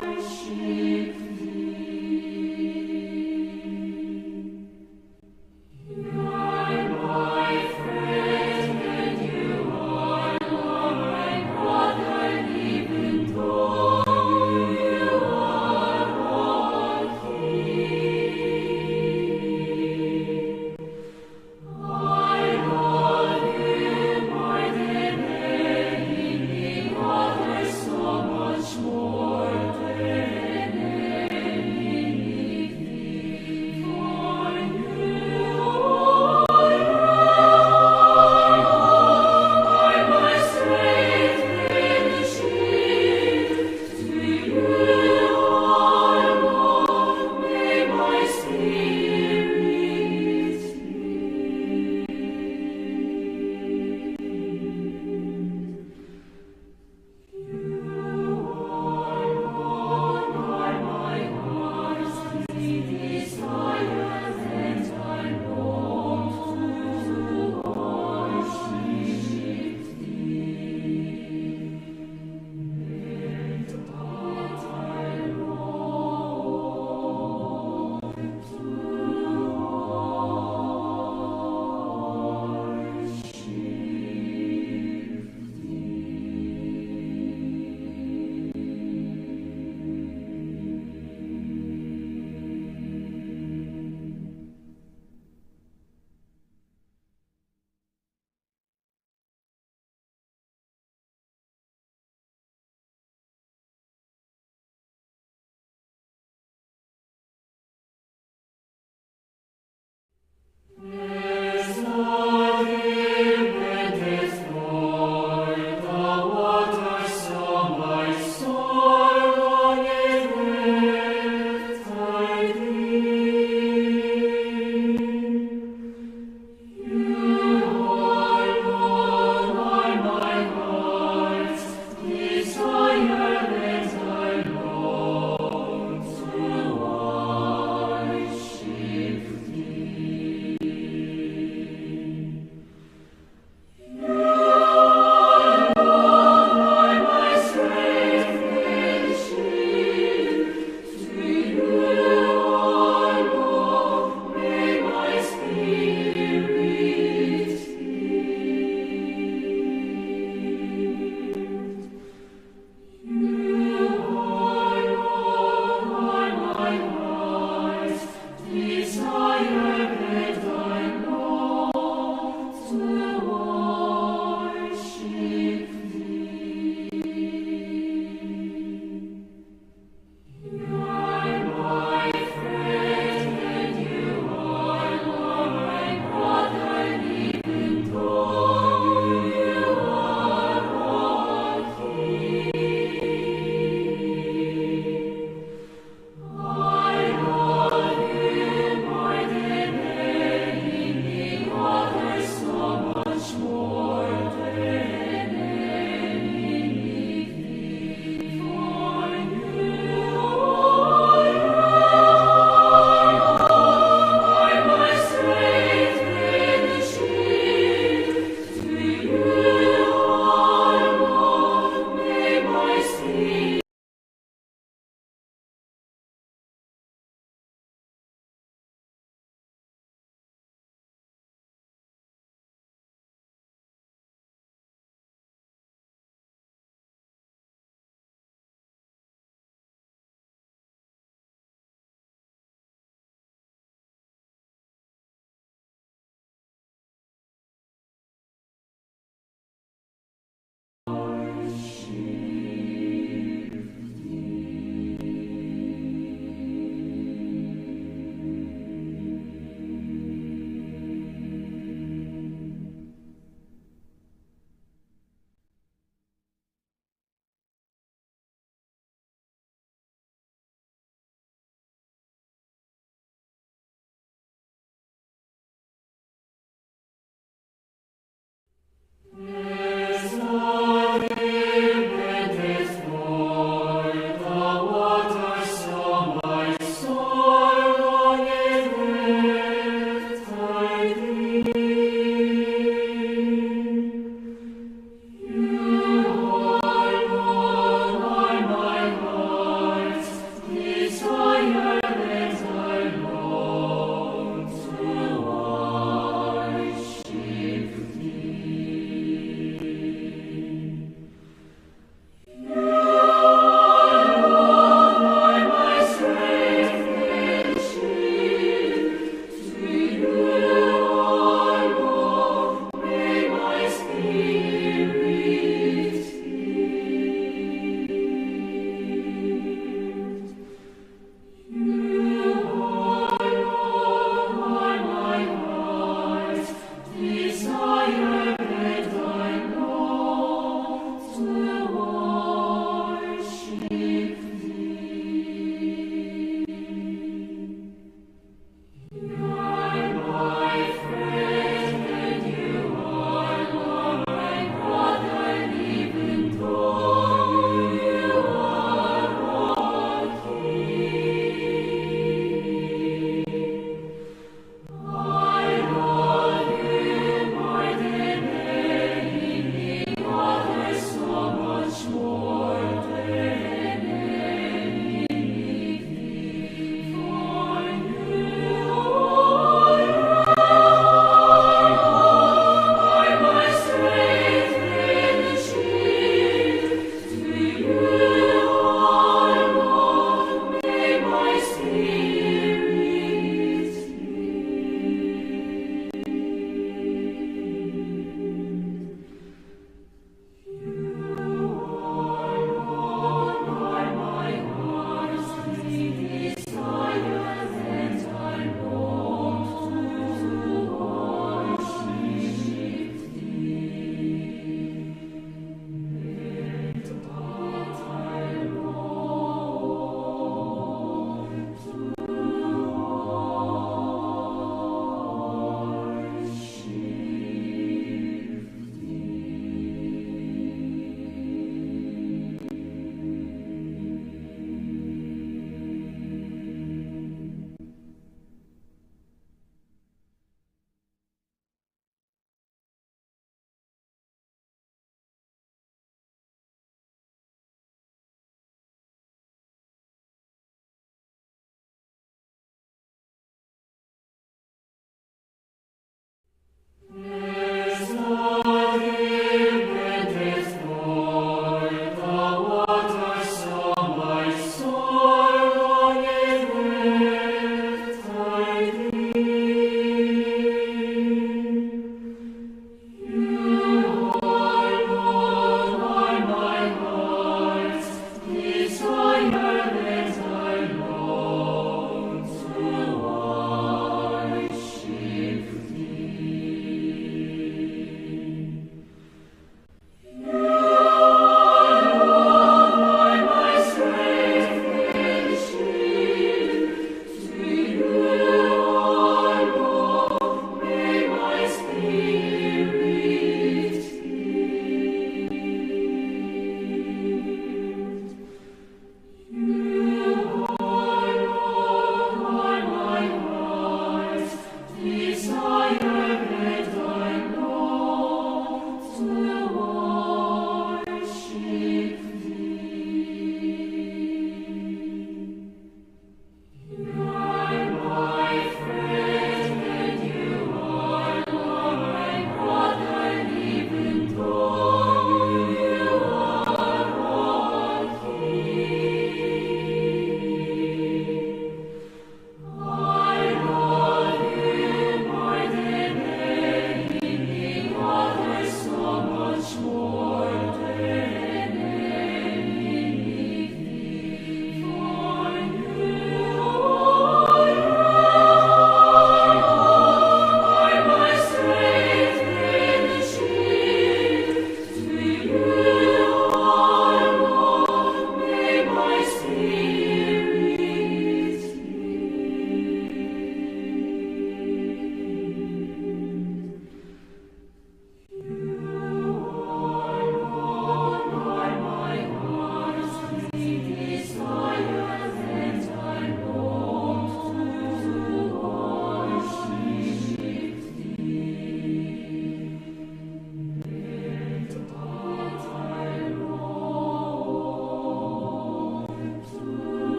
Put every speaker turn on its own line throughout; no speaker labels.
Worship thee. You are my friend, and you are my brother, even though you are a king. I love you more than any other, so much more.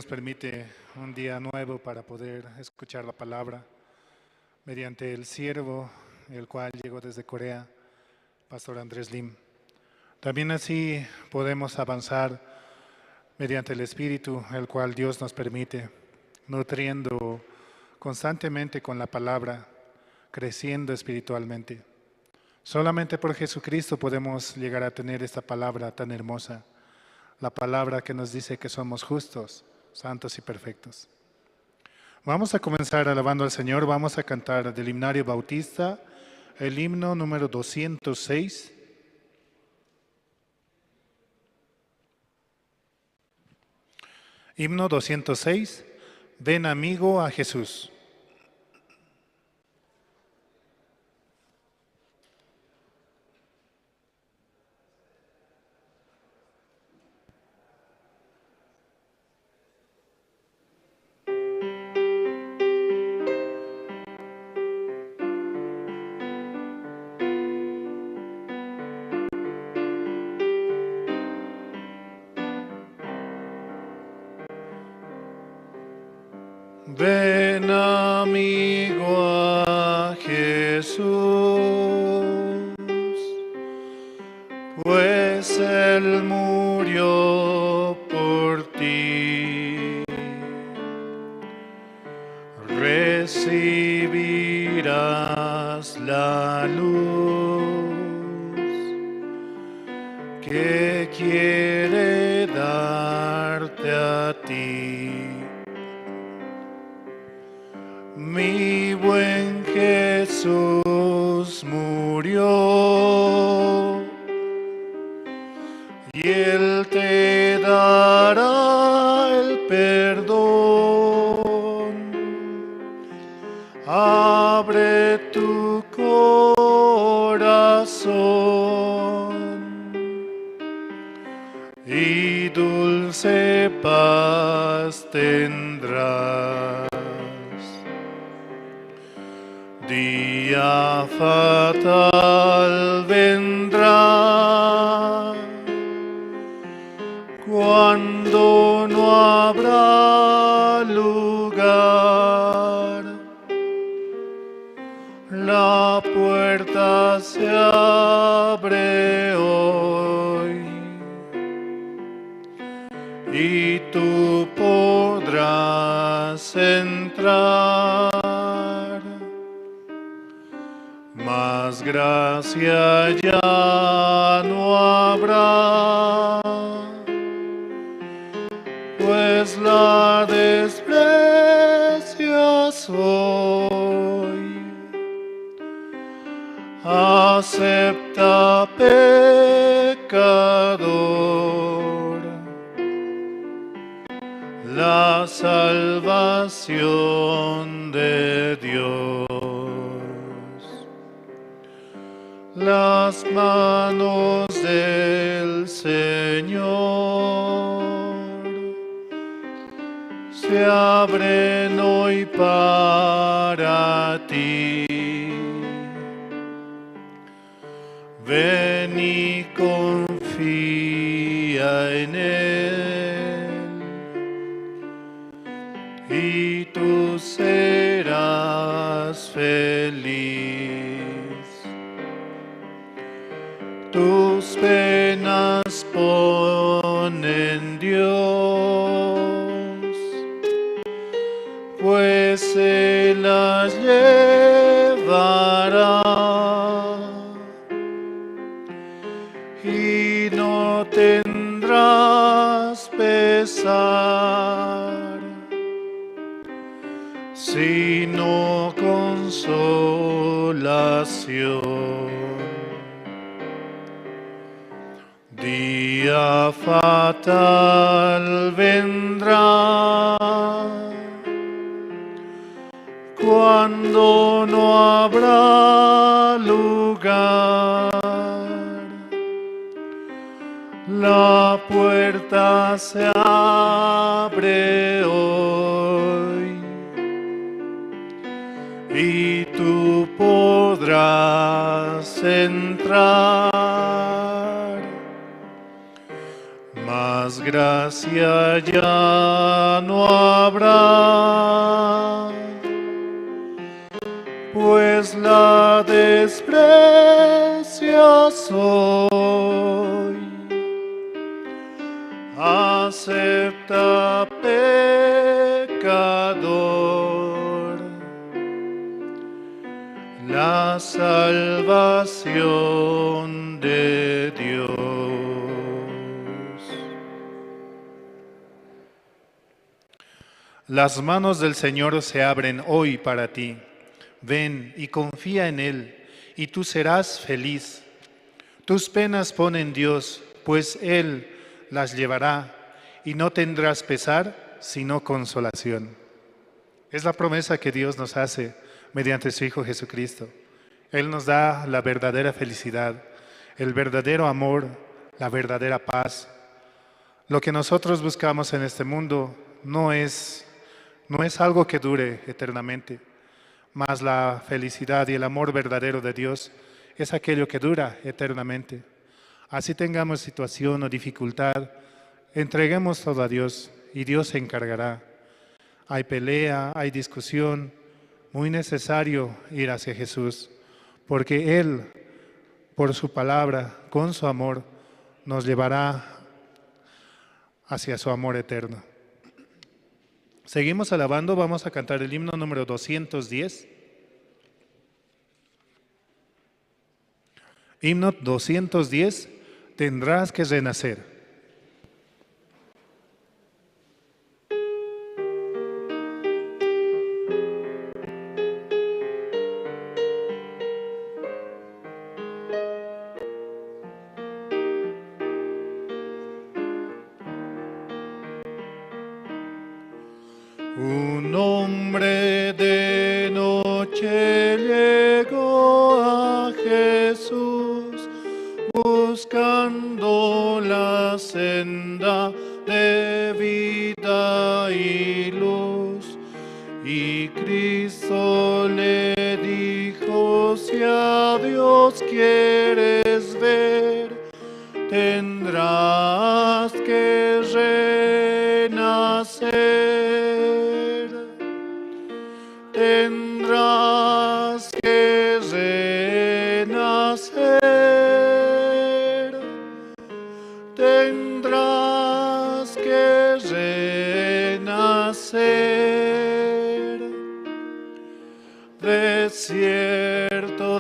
nos permite un día nuevo para poder escuchar la palabra mediante el siervo, el cual llegó desde Corea, Pastor Andrés Lim. También así podemos avanzar mediante el Espíritu, el cual Dios nos permite, nutriendo constantemente con la palabra, creciendo espiritualmente. Solamente por Jesucristo podemos llegar a tener esta palabra tan hermosa, la palabra que nos dice que somos justos, santos y perfectos. Vamos a comenzar alabando al Señor, vamos a cantar del himnario bautista, el himno número 206. Himno 206, Ven amigo a Jesús. Ven amigo a Jesús, pues Él murió por ti. Recibirás la luz que quiere darte a ti. Mi buen Jesús murió y Él te dará el perdón. Abre tu corazón y dulce paz tendrás. Día fatal vendrá, cuando no habrá lugar. La puerta se abre hoy y tú podrás entrar. Más gracia ya no habrá, pues la desprecias hoy. Acepta, pecador, la salvación de Dios. Las manos del Señor se abren hoy para ti. Ven y confía en Él, y tú serás feliz. Tus penas pon en Dios, pues se las llevará y no tendrás pesar, sino consolación. Día fatal vendrá, cuando no habrá lugar. La puerta se abre hoy y tú podrás entrar. Mas Mas gracia ya no habrá, pues la desprecias hoy. Acepta, pecador, la salvación de Dios. Las manos del Señor se abren hoy para ti. Ven y confía en Él, y tú serás feliz. Tus penas pon en Dios, pues Él las llevará, y no tendrás pesar, sino consolación. Es la promesa que Dios nos hace mediante su Hijo Jesucristo. Él nos da la verdadera felicidad, el verdadero amor, la verdadera paz. Lo que nosotros buscamos en este mundo no es algo que dure eternamente, mas la felicidad y el amor verdadero de Dios es aquello que dura eternamente. Así tengamos situación o dificultad, entreguemos todo a Dios y Dios se encargará. Hay pelea, hay discusión, muy necesario ir hacia Jesús, porque Él, por su palabra, con su amor, nos llevará hacia su amor eterno. Seguimos alabando, vamos a cantar el himno número 210. Himno 210, tendrás que renacer. Un hombre de noche llegó a Jesús, buscando la senda de vida y luz. Y Cristo le dijo: si a Dios quieres ver, tendrás que renacer. Tendrás que renacer, tendrás que renacer. De cierto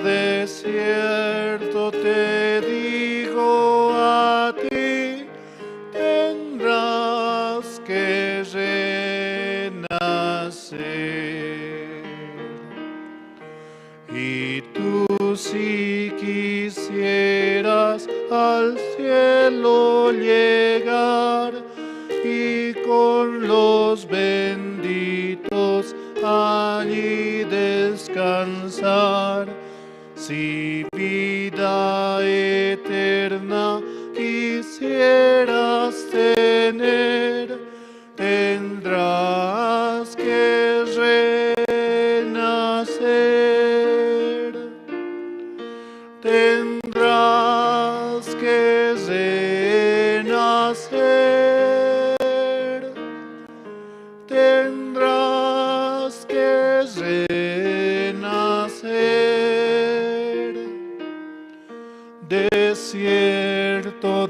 te digo a ti, tendrás que renacer. Y tú, si quisieras al cielo llegar y con los benditos allí descansar, si vida eterna quisieras tener, tendrás que renacer. Tendrás que renacer, tendrás que renacer. De cierto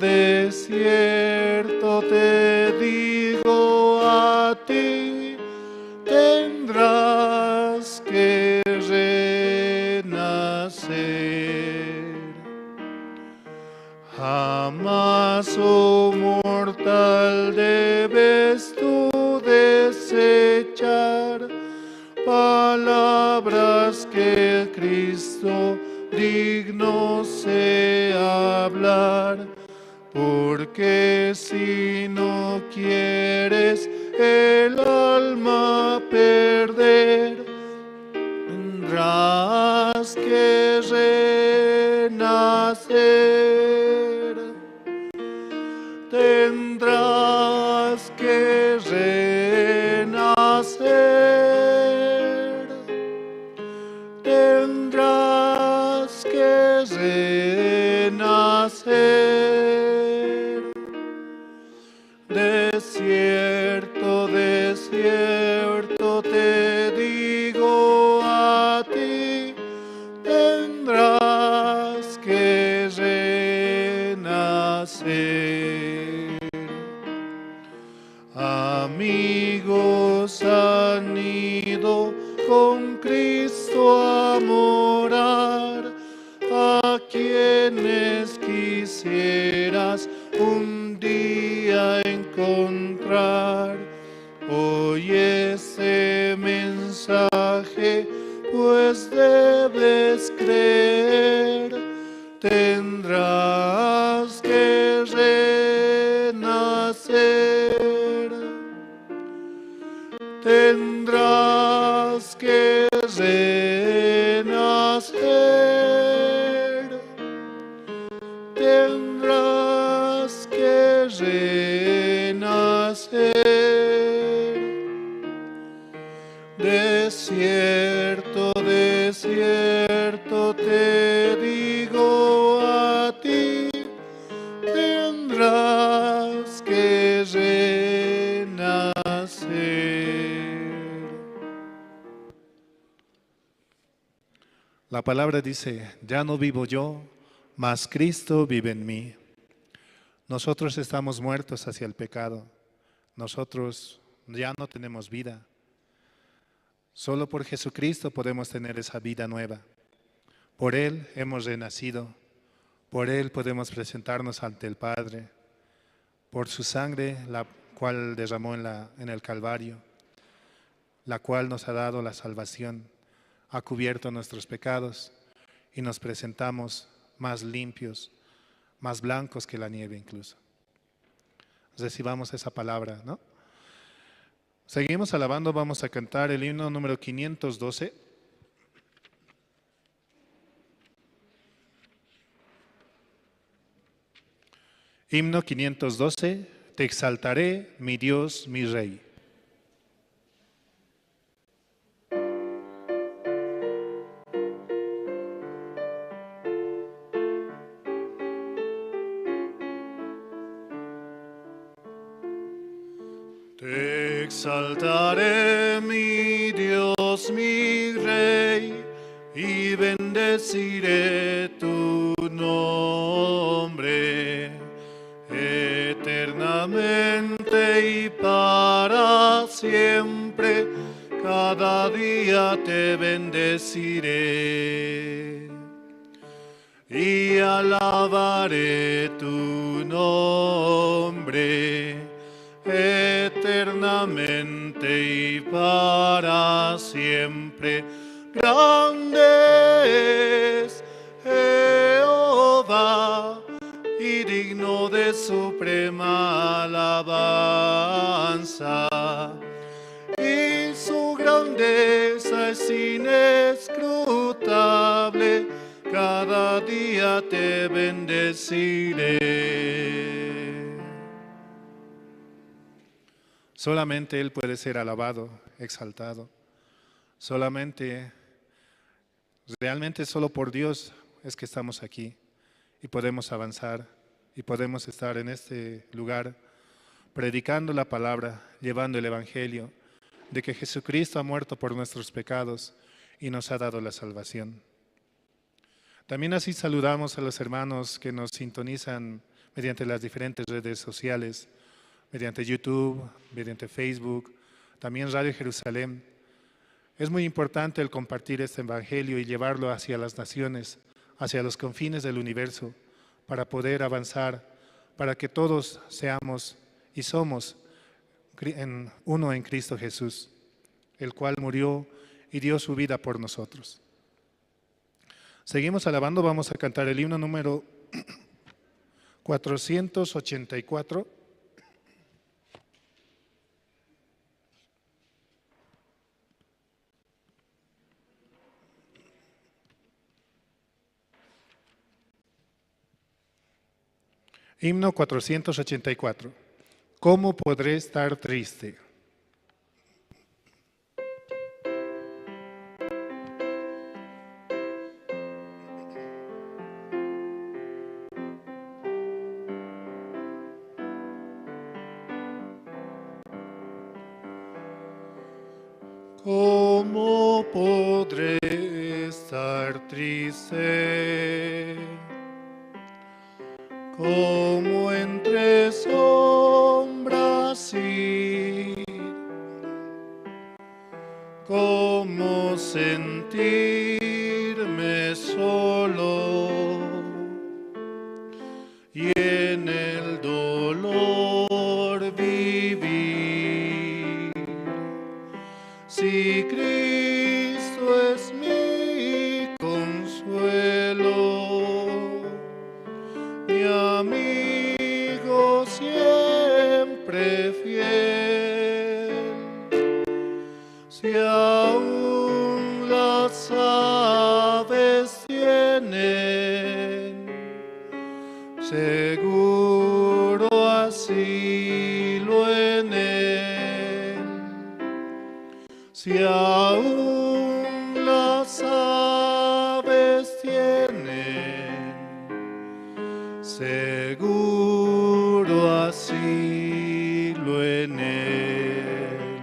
te digo a ti, tendrás que renacer. Jamás, oh mortal, debes tú desechar palabras que Cristo digno sea hablar, porque si no quieres el alma perder, tendrás que renacer. Tendrás que renacer, tendrás que renacer. De cierto te digo a ti, tendrás que renacer. Amigos han ido con Cristo a morar, a quienes quisieras un día encontrar. Oye ese mensaje, pues debes creer, tendrás que renacer. Tendrás que renacer. Tendrás que renacer. De cierto te digo a ti, tendrás que renacer. La palabra dice, ya no vivo yo, mas Cristo vive en mí. Nosotros estamos muertos hacia el pecado. Nosotros ya no tenemos vida. Solo por Jesucristo podemos tener esa vida nueva. Por Él hemos renacido. Por Él podemos presentarnos ante el Padre. Por su sangre, la cual derramó en el Calvario, la cual nos ha dado la salvación, ha cubierto nuestros pecados y nos presentamos más limpios, más blancos que la nieve incluso. Recibamos esa palabra, ¿no? Seguimos alabando, vamos a cantar el himno número 512. Himno 512, te exaltaré, mi Dios, mi Rey. Te exaltaré, mi Dios, mi Rey, y bendeciré tu nombre eternamente y para siempre. Cada día te bendeciré y alabaré tu nombre eternamente y para siempre. Grande es Jehová y digno de suprema alabanza, y su grandeza es inescrutable. Cada día te bendeciré. Solamente Él puede ser alabado, exaltado. Solamente, realmente solo por Dios es que estamos aquí y podemos avanzar y podemos estar en este lugar predicando la palabra, llevando el Evangelio de que Jesucristo ha muerto por nuestros pecados y nos ha dado la salvación. También así saludamos a los hermanos que nos sintonizan mediante las diferentes redes sociales, mediante YouTube, mediante Facebook, también Radio Jerusalén. Es muy importante el compartir este Evangelio y llevarlo hacia las naciones, hacia los confines del universo, para poder avanzar, para que todos seamos y somos uno en Cristo Jesús, el cual murió y dio su vida por nosotros. Seguimos alabando, vamos a cantar el himno número 484. Himno 484. ¿Cómo podré estar triste? ¿Cómo podré estar triste? ¿Cómo entre sombras ir? ¿Cómo sentirme solo y en el dolor vivir? Si Cristo es mi consuelo, mi amigo siempre fiel, si aún las aves tienen seguro asilo en él, si aún las aves tienen seguro asilo en él.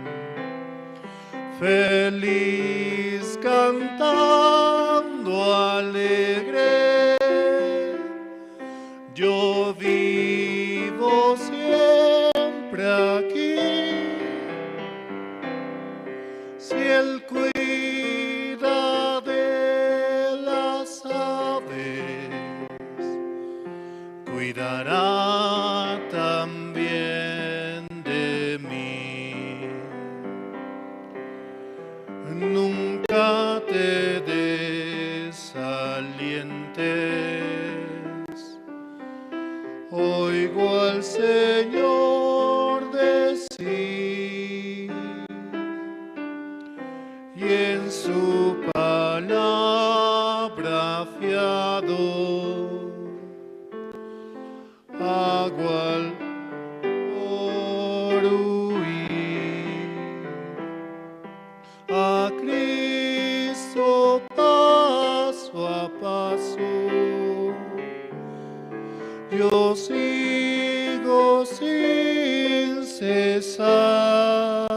Feliz cantando alegre, yo vivo siempre aquí. Si Él cuida de las aves, cuidará también de mí. Nunca te desalientes, oigo al Señor decir, y en su palabra fiado, hago al por huir. A Cristo paso a paso, yo sigo sin cesar,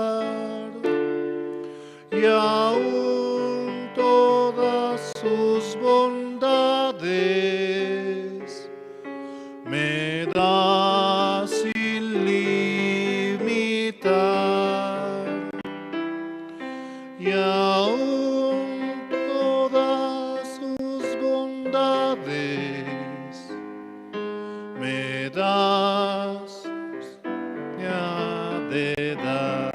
y aún todas sus bondades me da sin limitar, y aún todas sus bondades me das de dar.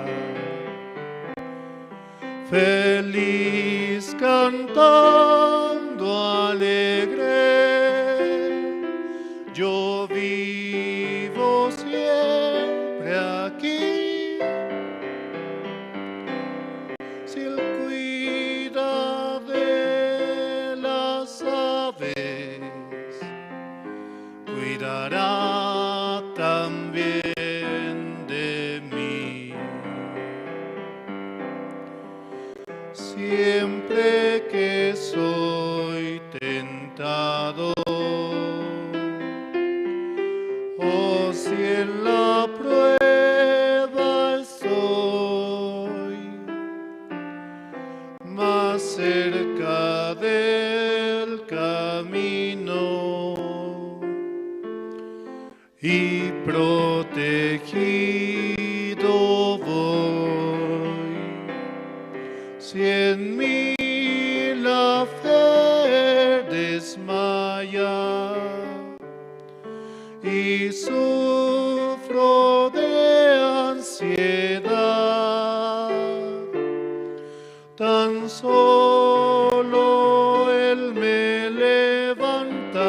Feliz cantando alegre, yo vivo siempre aquí. Si Él cuida de las aves, cuidará también de mí. Siempre que soy tentado, o si en la prueba estoy, más cerca del camino y protegido voy. Si en mí la fe desmaya y sufro de ansiedad, tan solo Él me levanta,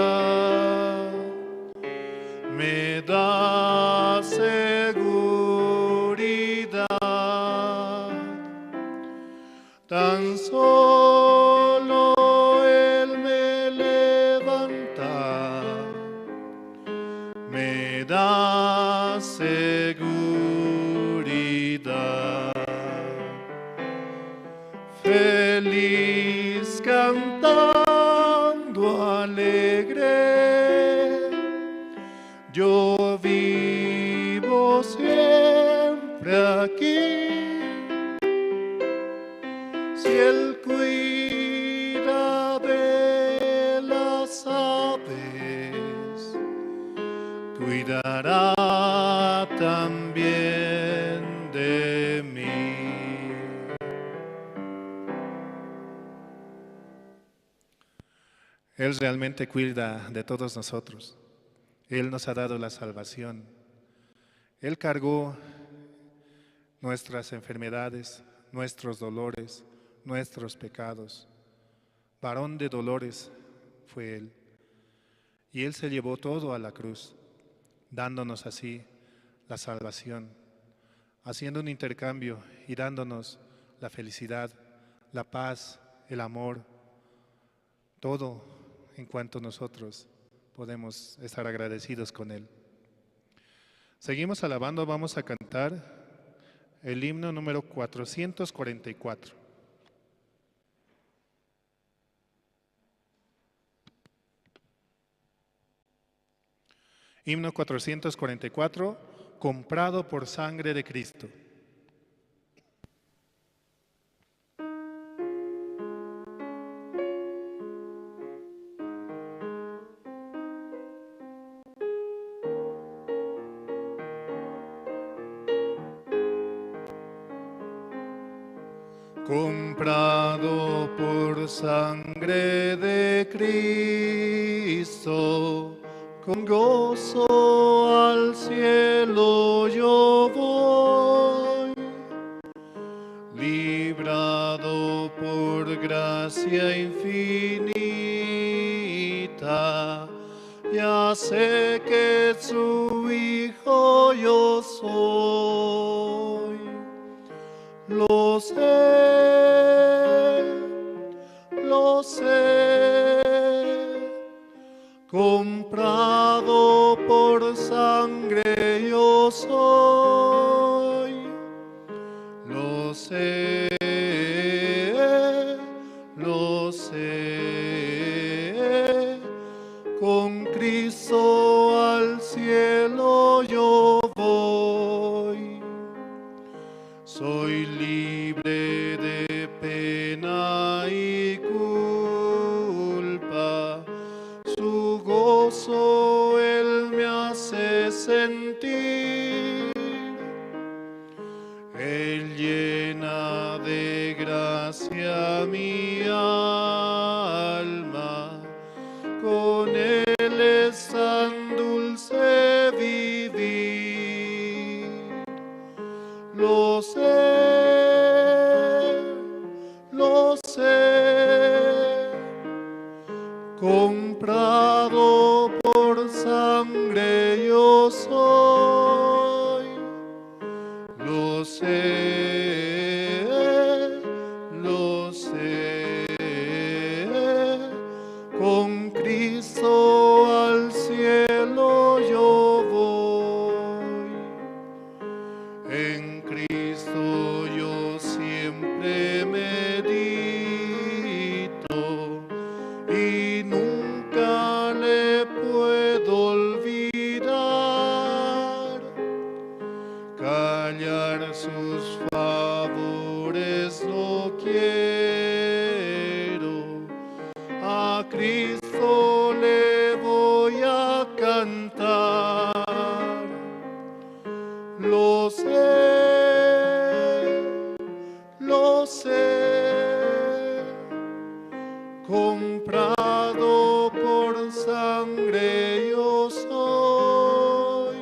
me da seguridad. Tan solo Él me levanta, me da seguridad. Feliz cantando alegre, yo vivo siempre aquí. Él cuida de las aves, cuidará también de mí. Él realmente cuida de todos nosotros. Él nos ha dado la salvación. Él cargó nuestras enfermedades, nuestros dolores, nuestros pecados. Varón de dolores fue Él. Y Él se llevó todo a la cruz, dándonos así la salvación, haciendo un intercambio y dándonos la felicidad, la paz, el amor, todo en cuanto nosotros podemos estar agradecidos con Él. Seguimos alabando, vamos a cantar el himno número 444. Himno 444, comprado por sangre de Cristo. Comprado por sangre de Cristo, con gozo al cielo yo voy, librado por gracia infinita, ya sé que su hijo yo soy. Lo sé, comprado por sangre yo soy. Lo sé, con Cristo al cielo yo voy. Soy libre de pena y culpa, su gozo Él me hace sentir. Él llena de gracia mi alma, con Él es tan dulce vivir. Lo sé, comprado por sangre yo soy. Lo sé, con Cristo al cielo yo voy. En Cristo yo siempre medito y nunca le puedo olvidar. Callar sus favores no quiero, a Cristo le voy a cantar. Lo sé, comprado por sangre yo soy.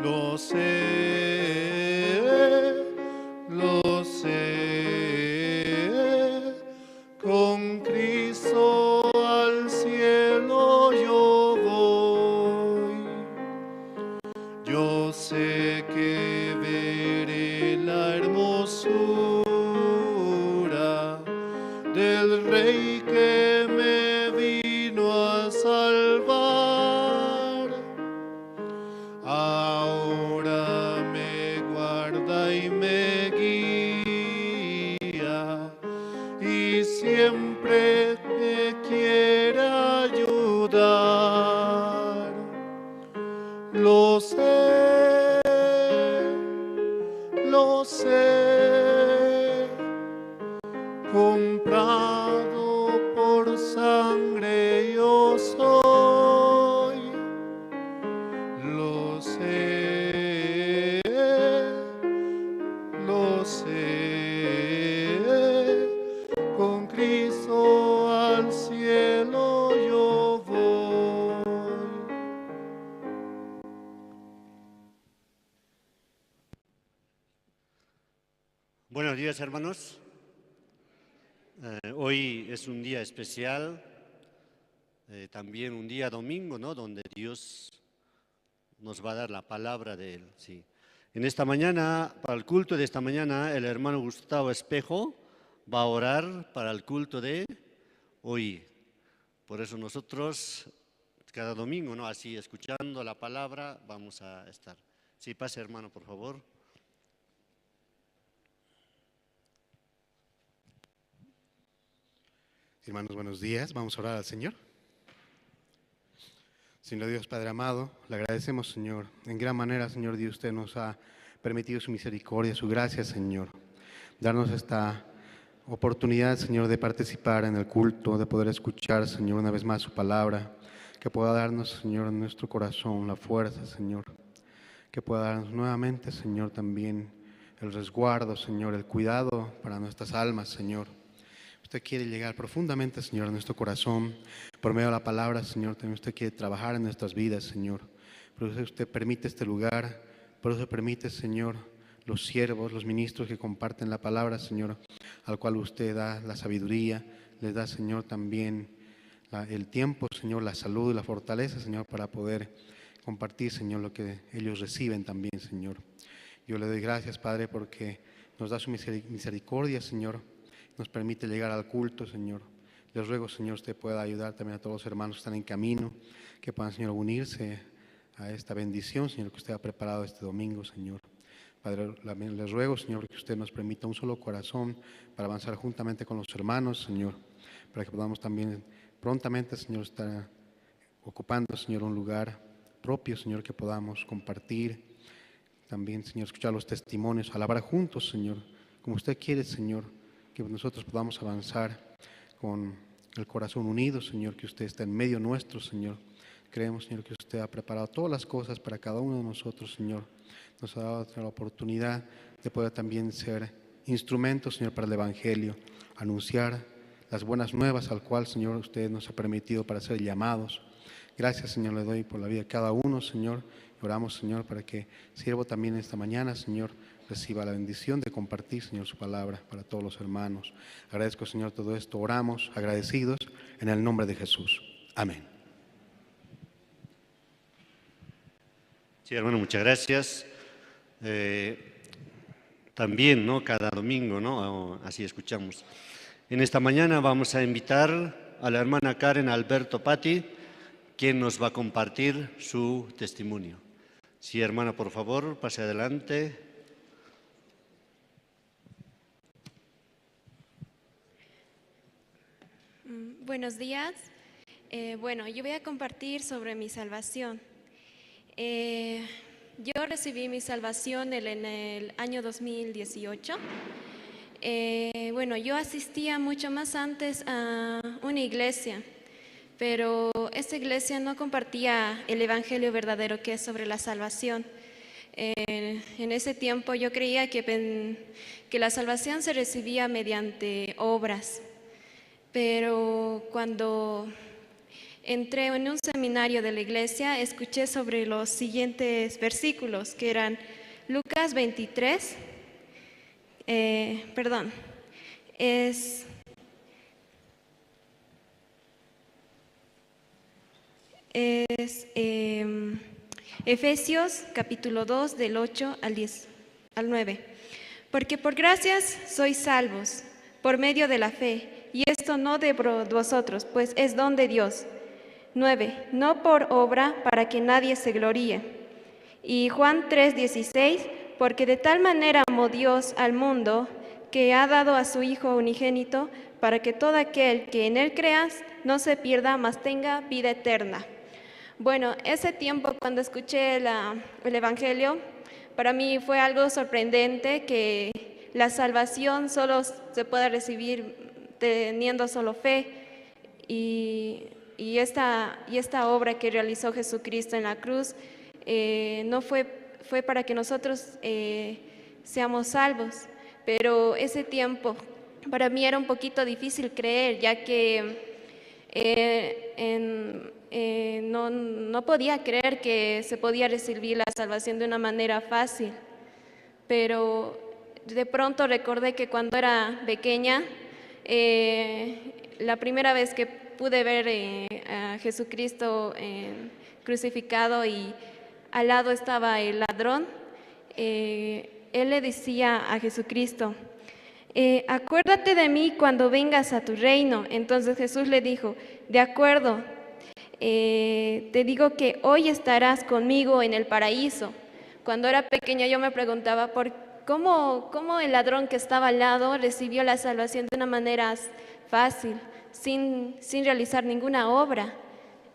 Lo sé, con Cristo al cielo yo voy. Yo sé que veré la hermosura del Rey que me vino a salvar. Ahora me guarda y me guía y siempre me quiere ayudar. Lo sé,
Buenos días, hermanos. Hoy es un día especial, también un día domingo, ¿no? Donde Dios nos va a dar la palabra de Él. Sí. En esta mañana, para el culto de esta mañana, el hermano Gustavo Espejo va a orar para el culto de hoy. Por eso nosotros, cada domingo, ¿no? Así, escuchando la palabra, vamos a estar. Sí, pase, hermano, por favor.
Hermanos, buenos días. Vamos a orar al Señor. Señor Dios, Padre amado, le agradecemos, Señor. En gran manera, Señor Dios, usted nos ha permitido su misericordia, su gracia, Señor. Darnos esta oportunidad, Señor, de participar en el culto, de poder escuchar, Señor, una vez más su palabra. Que pueda darnos, Señor, en nuestro corazón la fuerza, Señor. Que pueda darnos nuevamente, Señor, también el resguardo, Señor, el cuidado para nuestras almas, Señor. Usted quiere llegar profundamente, Señor, a nuestro corazón. Por medio de la palabra, Señor, también usted quiere trabajar en nuestras vidas, Señor. Por eso usted permite este lugar, por eso permite, Señor, los siervos, los ministros que comparten la palabra, Señor, al cual usted da la sabiduría, les da, Señor, también el tiempo, Señor, la salud y la fortaleza, Señor, para poder compartir, Señor, lo que ellos reciben también, Señor. Yo le doy gracias, Padre, porque nos da su misericordia, Señor, nos permite llegar al culto, Señor. Les ruego, Señor, usted pueda ayudar también a todos los hermanos que están en camino, que puedan, Señor, unirse a esta bendición, Señor, que usted ha preparado este domingo, Señor. Padre, les ruego, Señor, que usted nos permita un solo corazón para avanzar juntamente con los hermanos, Señor, para que podamos también prontamente, Señor, estar ocupando, Señor, un lugar propio, Señor, que podamos compartir. También, Señor, escuchar los testimonios, alabar juntos, Señor, como usted quiere, Señor, que nosotros podamos avanzar con el corazón unido, Señor, que usted está en medio nuestro, Señor. Creemos, Señor, que usted ha preparado todas las cosas para cada uno de nosotros, Señor. Nos ha dado la oportunidad de poder también ser instrumentos, Señor, para el Evangelio, anunciar las buenas nuevas al cual, Señor, usted nos ha permitido para ser llamados. Gracias, Señor, le doy por la vida de cada uno, Señor. Oramos, Señor, para que siervo también esta mañana, Señor, reciba la bendición de compartir, Señor, su palabra para todos los hermanos. Agradezco, Señor, todo esto. Oramos agradecidos en el nombre de Jesús. Amén.
Sí, hermano, muchas gracias. También, ¿no? Cada domingo, ¿no? Así escuchamos. En esta mañana vamos a invitar a la hermana Karen Alberto Patti, quien nos va a compartir su testimonio. Sí, hermana, por favor, pase adelante.
Buenos días. Bueno, yo voy a compartir sobre mi salvación. Yo recibí mi salvación en el año 2018. Bueno, yo asistía mucho más antes a una iglesia, pero esta iglesia no compartía el evangelio verdadero que es sobre la salvación. En ese tiempo yo creía que la salvación se recibía mediante obras, pero cuando entré en un seminario de la iglesia, escuché sobre los siguientes versículos, que eran Lucas 23, Efesios capítulo 2 del 8 al 10, al 9. Porque por gracias sois salvos, por medio de la fe, y esto no de vosotros, pues es don de Dios. 9. No por obra, para que nadie se gloríe. Y Juan 3:16, porque de tal manera amó Dios al mundo, que ha dado a su Hijo unigénito, para que todo aquel que en él crea no se pierda, mas tenga vida eterna. Bueno, ese tiempo cuando escuché el Evangelio, para mí fue algo sorprendente que la salvación solo se puede recibir teniendo solo fe, y esta obra que realizó Jesucristo en la cruz no fue para que nosotros seamos salvos. Pero ese tiempo para mí era un poquito difícil creer, ya que no podía creer que se podía recibir la salvación de una manera fácil. Pero De pronto recordé que cuando era pequeña, la primera vez que pude ver a Jesucristo crucificado y al lado estaba el ladrón, él le decía a Jesucristo: acuérdate de mí cuando vengas a tu reino. Entonces Jesús le dijo: de acuerdo, te digo que hoy estarás conmigo en el paraíso. Cuando era pequeña yo me preguntaba por cómo el ladrón que estaba al lado recibió la salvación de una manera fácil, sin realizar ninguna obra.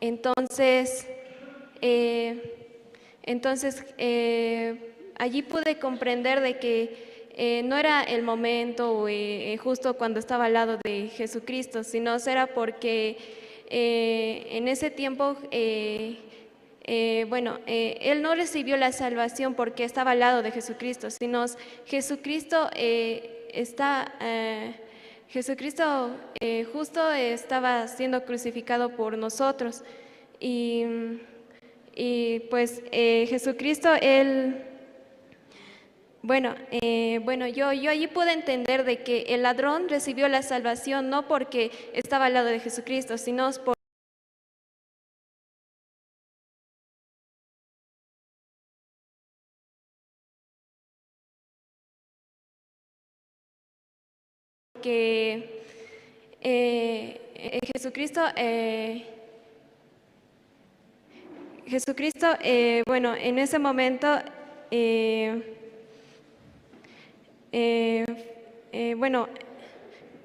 Entonces, allí pude comprender de que no era el momento justo cuando estaba al lado de Jesucristo, sino era porque en ese tiempo, él no recibió la salvación porque estaba al lado de Jesucristo, sino Jesucristo justo estaba siendo crucificado por nosotros. Y pues Jesucristo, él… Bueno, yo allí pude entender de que el ladrón recibió la salvación no porque estaba al lado de Jesucristo, sino porque Jesucristo, bueno, en ese momento,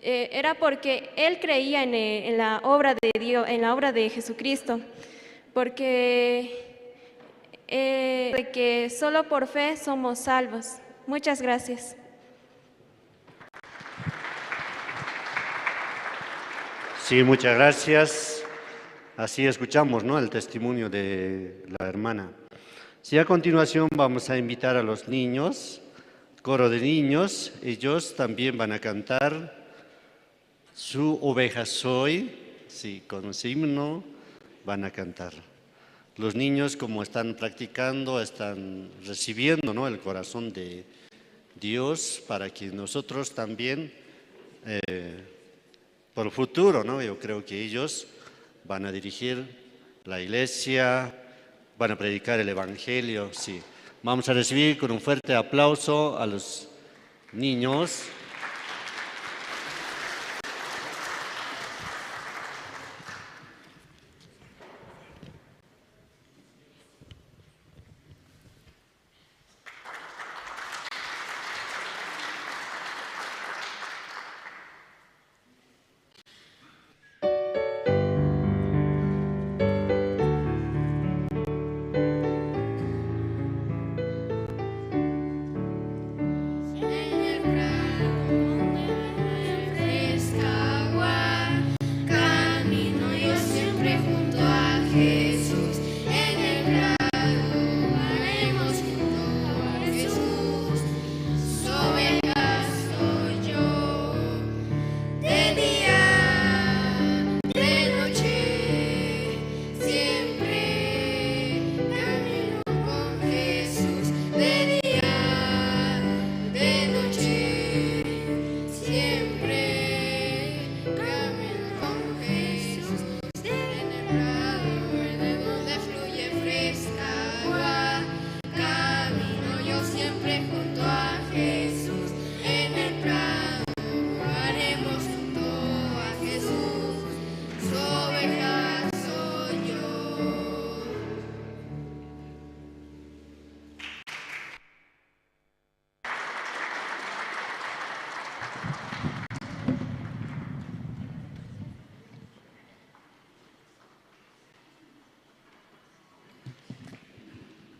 era porque él creía en la obra de Dios, en la obra de Jesucristo, porque de que solo por fe somos salvos. Muchas gracias.
Sí, muchas gracias. Así escuchamos, ¿no?, el testimonio de la hermana. Sí, a continuación vamos a invitar a los niños, coro de niños. Ellos también van a cantar Su oveja soy, sí, con ese himno van a cantar. Los niños, como están practicando, están recibiendo, ¿no?, el corazón de Dios para que nosotros también, por el futuro, ¿no?, yo creo que ellos van a dirigir la iglesia, van a predicar el evangelio, sí. Vamos a recibir con un fuerte aplauso a los niños.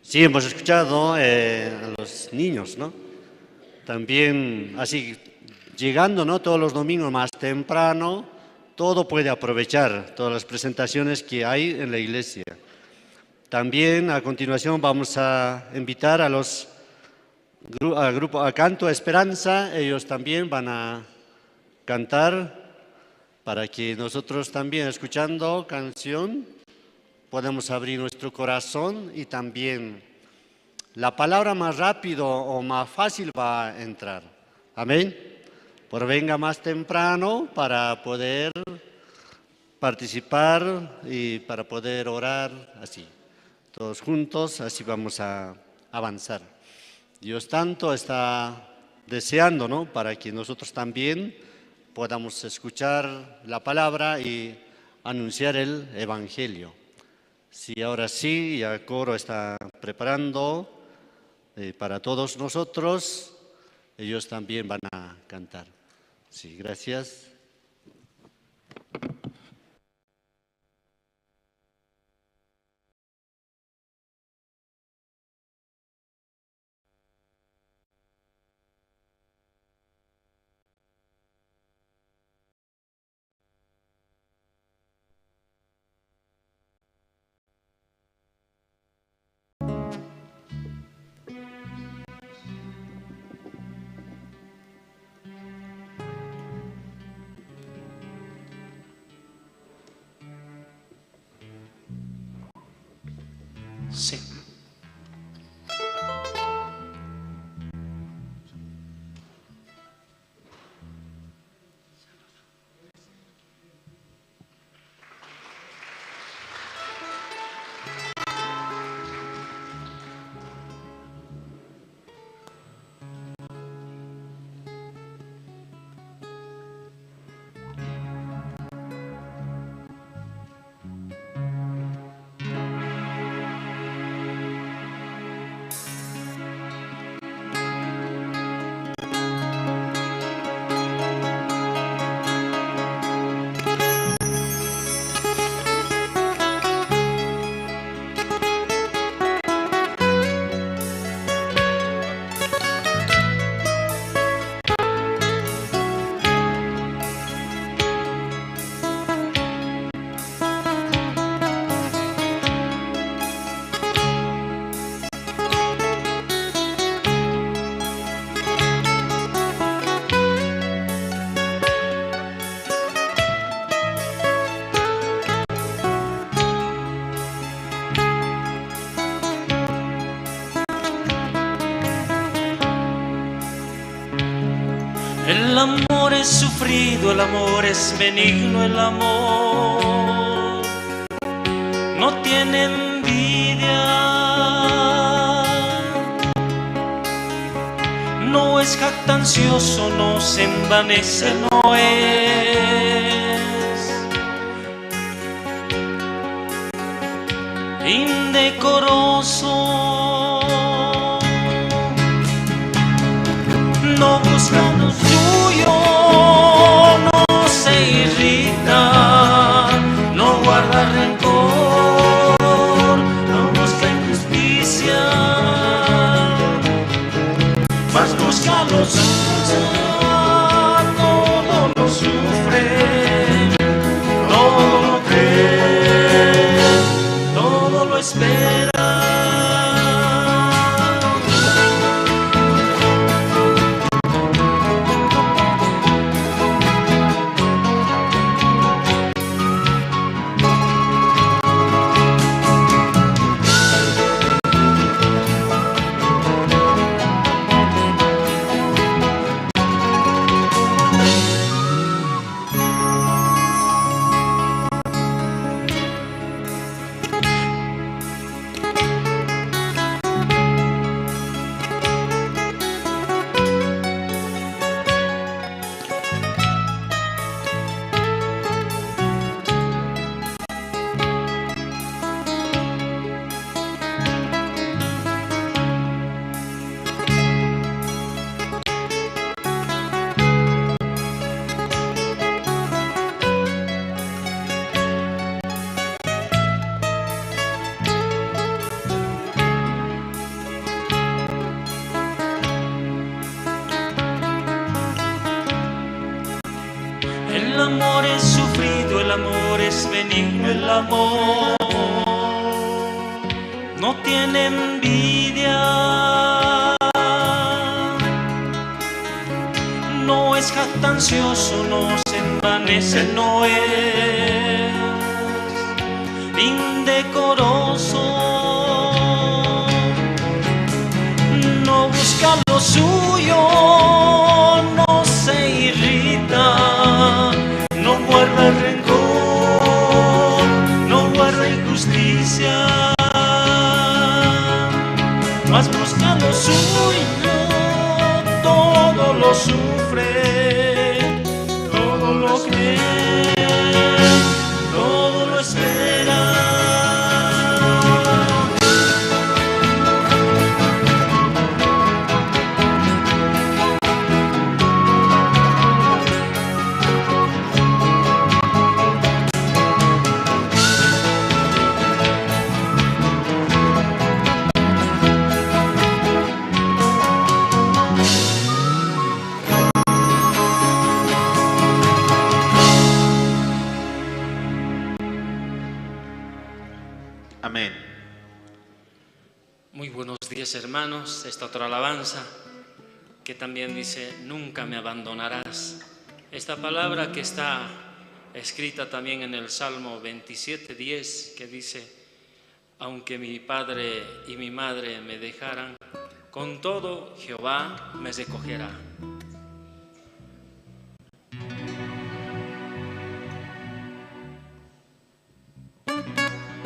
Sí, hemos escuchado a los niños, ¿no? También así, llegando, ¿no?, todos los domingos más temprano, todo puede aprovechar, todas las presentaciones que hay en la iglesia. También a continuación vamos a invitar a los al grupo a Canto Esperanza. Ellos también van a cantar para que nosotros también, escuchando canción, podemos abrir nuestro corazón y también la palabra más rápido o más fácil va a entrar. Amén. Por venga más temprano para poder participar y para poder orar así. Todos juntos, así vamos a avanzar. Dios tanto está deseando, ¿no? Para que nosotros también podamos escuchar la palabra y anunciar el Evangelio. Sí, ahora sí, ya el coro está preparando para todos nosotros. Ellos también van a cantar. Sí, gracias.
Sí. El amor es sufrido, el amor es benigno, el amor no tiene envidia, no es jactancioso, no se envanece, no es indecoroso. No busca lo suyo, no se irrita, no guarda rencor, no busca injusticia, mas busca lo suyo, todo lo sufre, todo lo cree, todo lo espera. El amor es sufrido, el amor es benigno, el amor no tiene envidia, no es jactancioso, no se envanece, no es indecoroso, no busca lo suyo, Buenos días, hermanos. Esta otra alabanza que también dice, nunca me abandonarás. Esta palabra que está escrita también en el Salmo 27, 10, que dice, aunque mi padre y mi madre me dejaran, con todo Jehová me recogerá.
Thank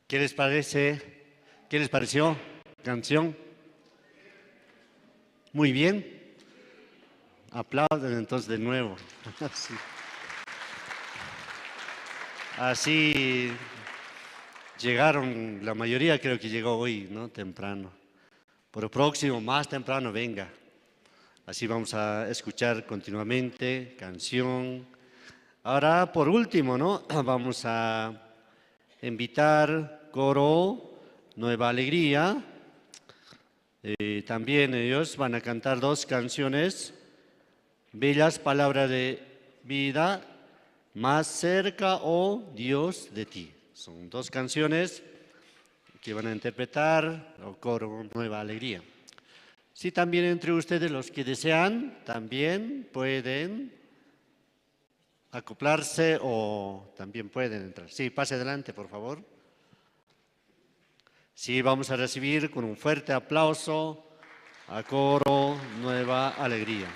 ¿Qué les parece? ¿Qué les pareció? Canción. Muy bien. Aplauden entonces de nuevo. Así. Así llegaron, la mayoría creo que llegó hoy, ¿no? Temprano. Por el próximo, más temprano, venga. Así vamos a escuchar continuamente canción. Ahora, por último, ¿no? Vamos a invitar coro Nueva Alegría. También ellos van a cantar dos canciones, Bellas Palabras de Vida, Más Cerca, oh Dios de Ti. Son dos canciones que van a interpretar el coro Nueva Alegría. Si también entre ustedes los que desean, también pueden acoplarse o también pueden entrar. Sí, pase adelante, por favor. Sí, vamos a recibir con un fuerte aplauso a Coro Nueva Alegría.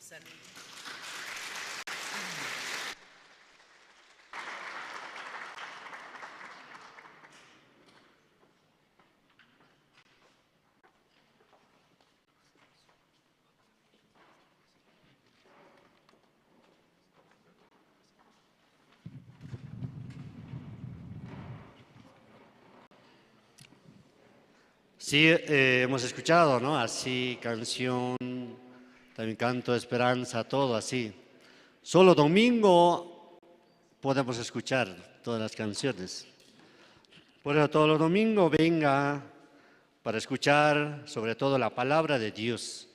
Saludos.
Sí, hemos escuchado, ¿no? Así, canción, también canto de esperanza, todo así. Solo domingo podemos escuchar todas las canciones. Por eso todos los domingos venga para escuchar sobre todo la palabra de Dios.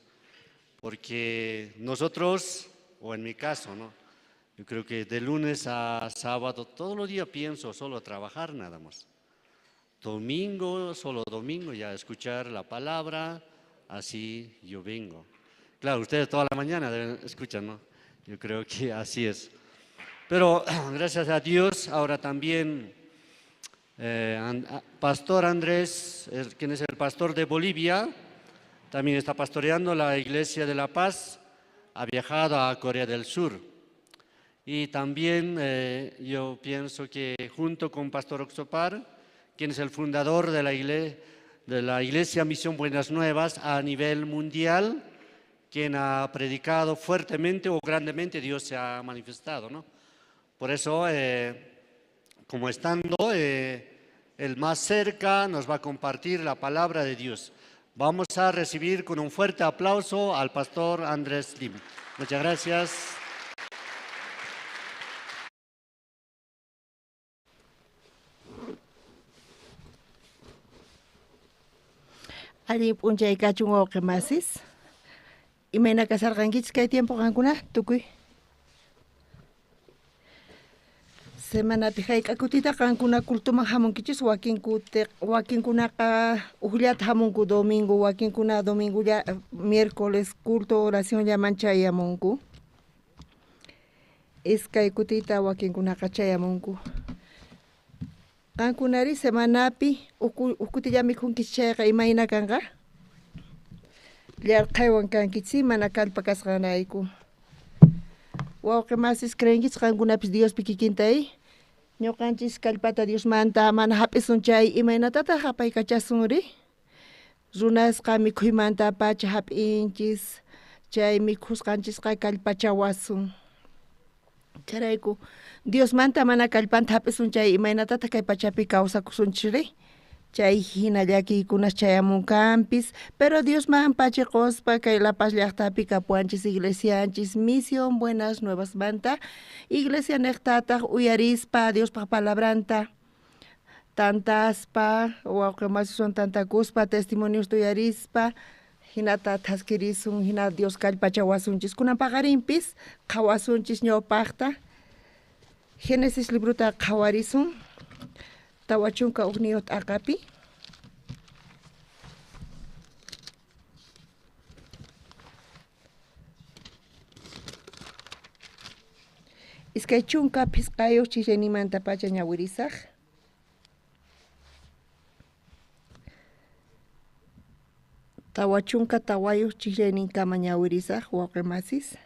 Porque nosotros, o en mi caso, ¿no? Yo creo que de lunes a sábado todos los días pienso solo trabajar nada más. Domingo, solo domingo, ya escuchar la palabra, así yo vengo. Claro, ustedes toda la mañana deben escuchar, ¿no? Yo creo que así es. Pero gracias a Dios, ahora también Pastor Andrés, quien es el pastor de Bolivia, también está pastoreando la Iglesia de la Paz, ha viajado a Corea del Sur. Y también yo pienso que junto con Pastor Oxopar, quien es el fundador de la Iglesia Misión Buenas Nuevas a nivel mundial, quien ha predicado fuertemente o grandemente, Dios se ha manifestado, ¿no? Por eso, como estando el más cerca, nos va a compartir la palabra de Dios. Vamos a recibir con un fuerte aplauso al pastor Andrés Lim. Muchas gracias.
Allin p'unchay kachun wawqi masis. Imayna kasarqankichis kay tiempo qankuna tukuy. Semanapi hayk'a kutita qankuna cultuman hamunkichis, wakinkunaqa ujllata hamunku domingo, wakinkuna domingolla miércoles culto oracionllaman chayamunku. Iskay kutita wakinkunaqa chayamunku. Qankunari semanapi uj kutilla mikhunkichis chayqa imayna kanqa? Llarqhaywan kankichis mana kallpa kasqanrayku. Wawqi masis creenkichis qankunapis Diospi kikinta Ñuqanchis kallpata Diosmanta mana hap'isun chay imaynatataq apaykachasunri? Runasqa mikhuymanta pacha hap'inchis, chay mikhusqanchisqa kallpachawasun. Chayrayku Diosmanta mana kallpanta hap'isun chay imaynatataq kay pachapi kawsakusunchikri? Chay hina llakiykunas chayamunkanpis, pero Diosman pachiquspa kay La Paz llaqtapi kapuwanchis iglesianchis Misión Buenas Nuevasmanta, iglesia niqtataq uyarispa Diospaq palabranta tantaspa, wawqi masiswan tantakuspa testimoniosta uyarispa, hinata thaskirisun, hina Dios kallpachawasunchis. Kunan paqarinpis qhawasunchis ñawpaqta. Génesis librota qhawarisun 41 t'aqapi. 25 chillaynimantapacha ñawirisaq. 44 chillayninkama ñawirisaq wawqi masis.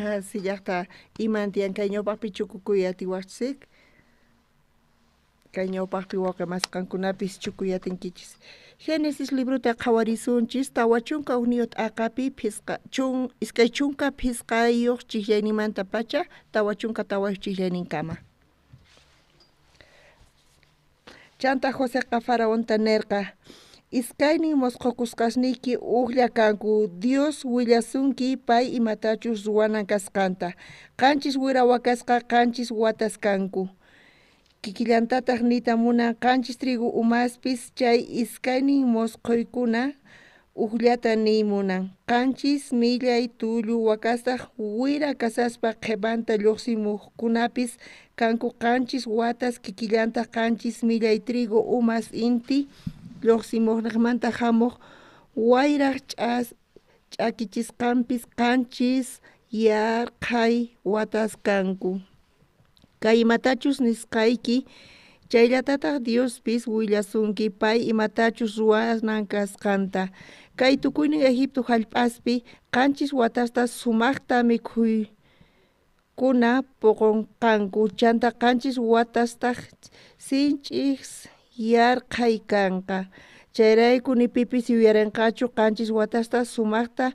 Sillaqta iman tiyan kay ñawpaqpi chukukuy atiwaqchik. Kay ñawpaqpi wawqi masqankunapis chukuy atinkichis. Génesis librota qhawarisunchis 41 t'aqapi 25 chijllaynimantapacha 44 chijllayninkama. Chanta Joseqa faraonta nerqa: Iskaynin mosqokusqasniyki ujlla kanku, Dios willasunki pay imatachus ruwanan kasqanta. 7 wira wakasqa 7 watas kanku. Kikillantataq niyta munan 7 trigo umaspis chay iskaynin mosqoykuna ujllata niy munan. 7 millay tullu wakastaq wira kasaspa qhipanta lluqsimuqkunapis kanku 7 watas kikillantaq 7 millay trigo umas inti lluqsimuqniqmanta hamuq wayraq Ch'akichisqanpis qanchis yarqhay watas kanku. Kay imatachus nisqayki chayllatataj Diospis willasunki pay imatachus ruwanan kasqanta. Kay tukuynin Egipto jallp'aspi 7 watasta sumajta mikhuykuna poqonqanku, chanta 7 watastaj sinch'i yarqhay kanqa. Chayrayku ni pipis yuyarenqachu 7 watasta sumajta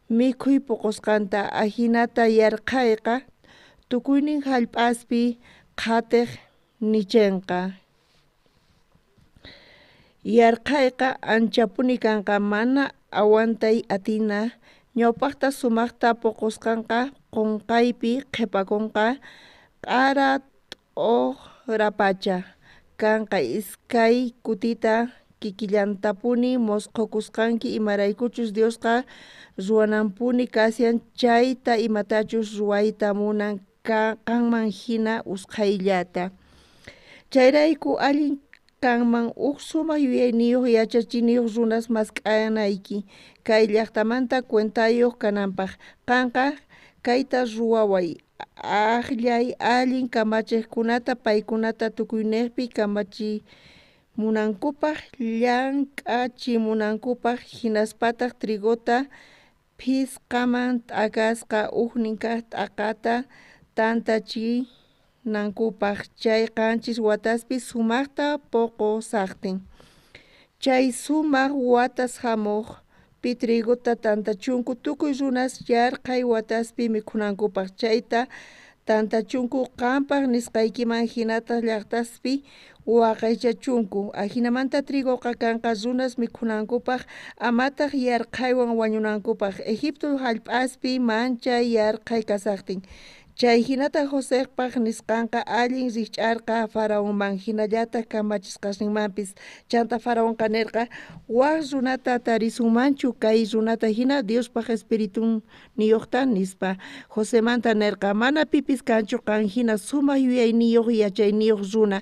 mikhuy poqosqanta. Ajinata yarqhayqa tukuynin jallp'aspi qhatej nichenqa. Yarqhayqa anchapuni kanqa, mana aguantay atina. Ñawpajta sumajta poqosqanqa qonqaypi qhepakonqa, q'ara t'ojrapacha kanqa. 2 kutita kikillantapuni mosqokusqanki, imaraykuchus Diosqa ruwananpuni kashan chayta imatachus ruwayta munan qanman jina usqhayllata. Chayrayku allin kanman uj sumaj yuyayniyoj yachachiniyoj runas mask'anayki kay llajtamanta cuentayoj kananpaj. Qanqa kayta ruwaway: ajllay allin kamachejkunata, paykunata tukuynejpi kamachimunankupaj, llank'achimunankupaj, jinaspataj trigota phisqaman t'akasqa ujnin kaj t'aqata tantachinankupaj, chay 7 wataspi sumajta poqoshajtin. Chay sumaj watas jamojpi trigota tantachunku tukuy runas yarqhay wataspi mikhunankupaj. Chayta tantachunku qanpaj nisqaykiman jinataj llajtaspi waqaychachunku. Ajinamanta trigoqa kanqa runas mikhunankupaj, amataj yarqhaywan wañunankupaj, Egipto jallp'aspi manchay yarqhay kashajtin. Chay jinata Josejpaj nisqanqa allin rijch'arqa faraonman, jinallataj kamachisqasninmanpis. Chanta faraonqa nerqa: Waj runata tarisunmanchu kay runata jina Diospaj espiritunniyojta, nispa. Josemanta nerqa: Mana pipis kanchu qan jina sumaj yuyayniyoj yachayniyoj runa.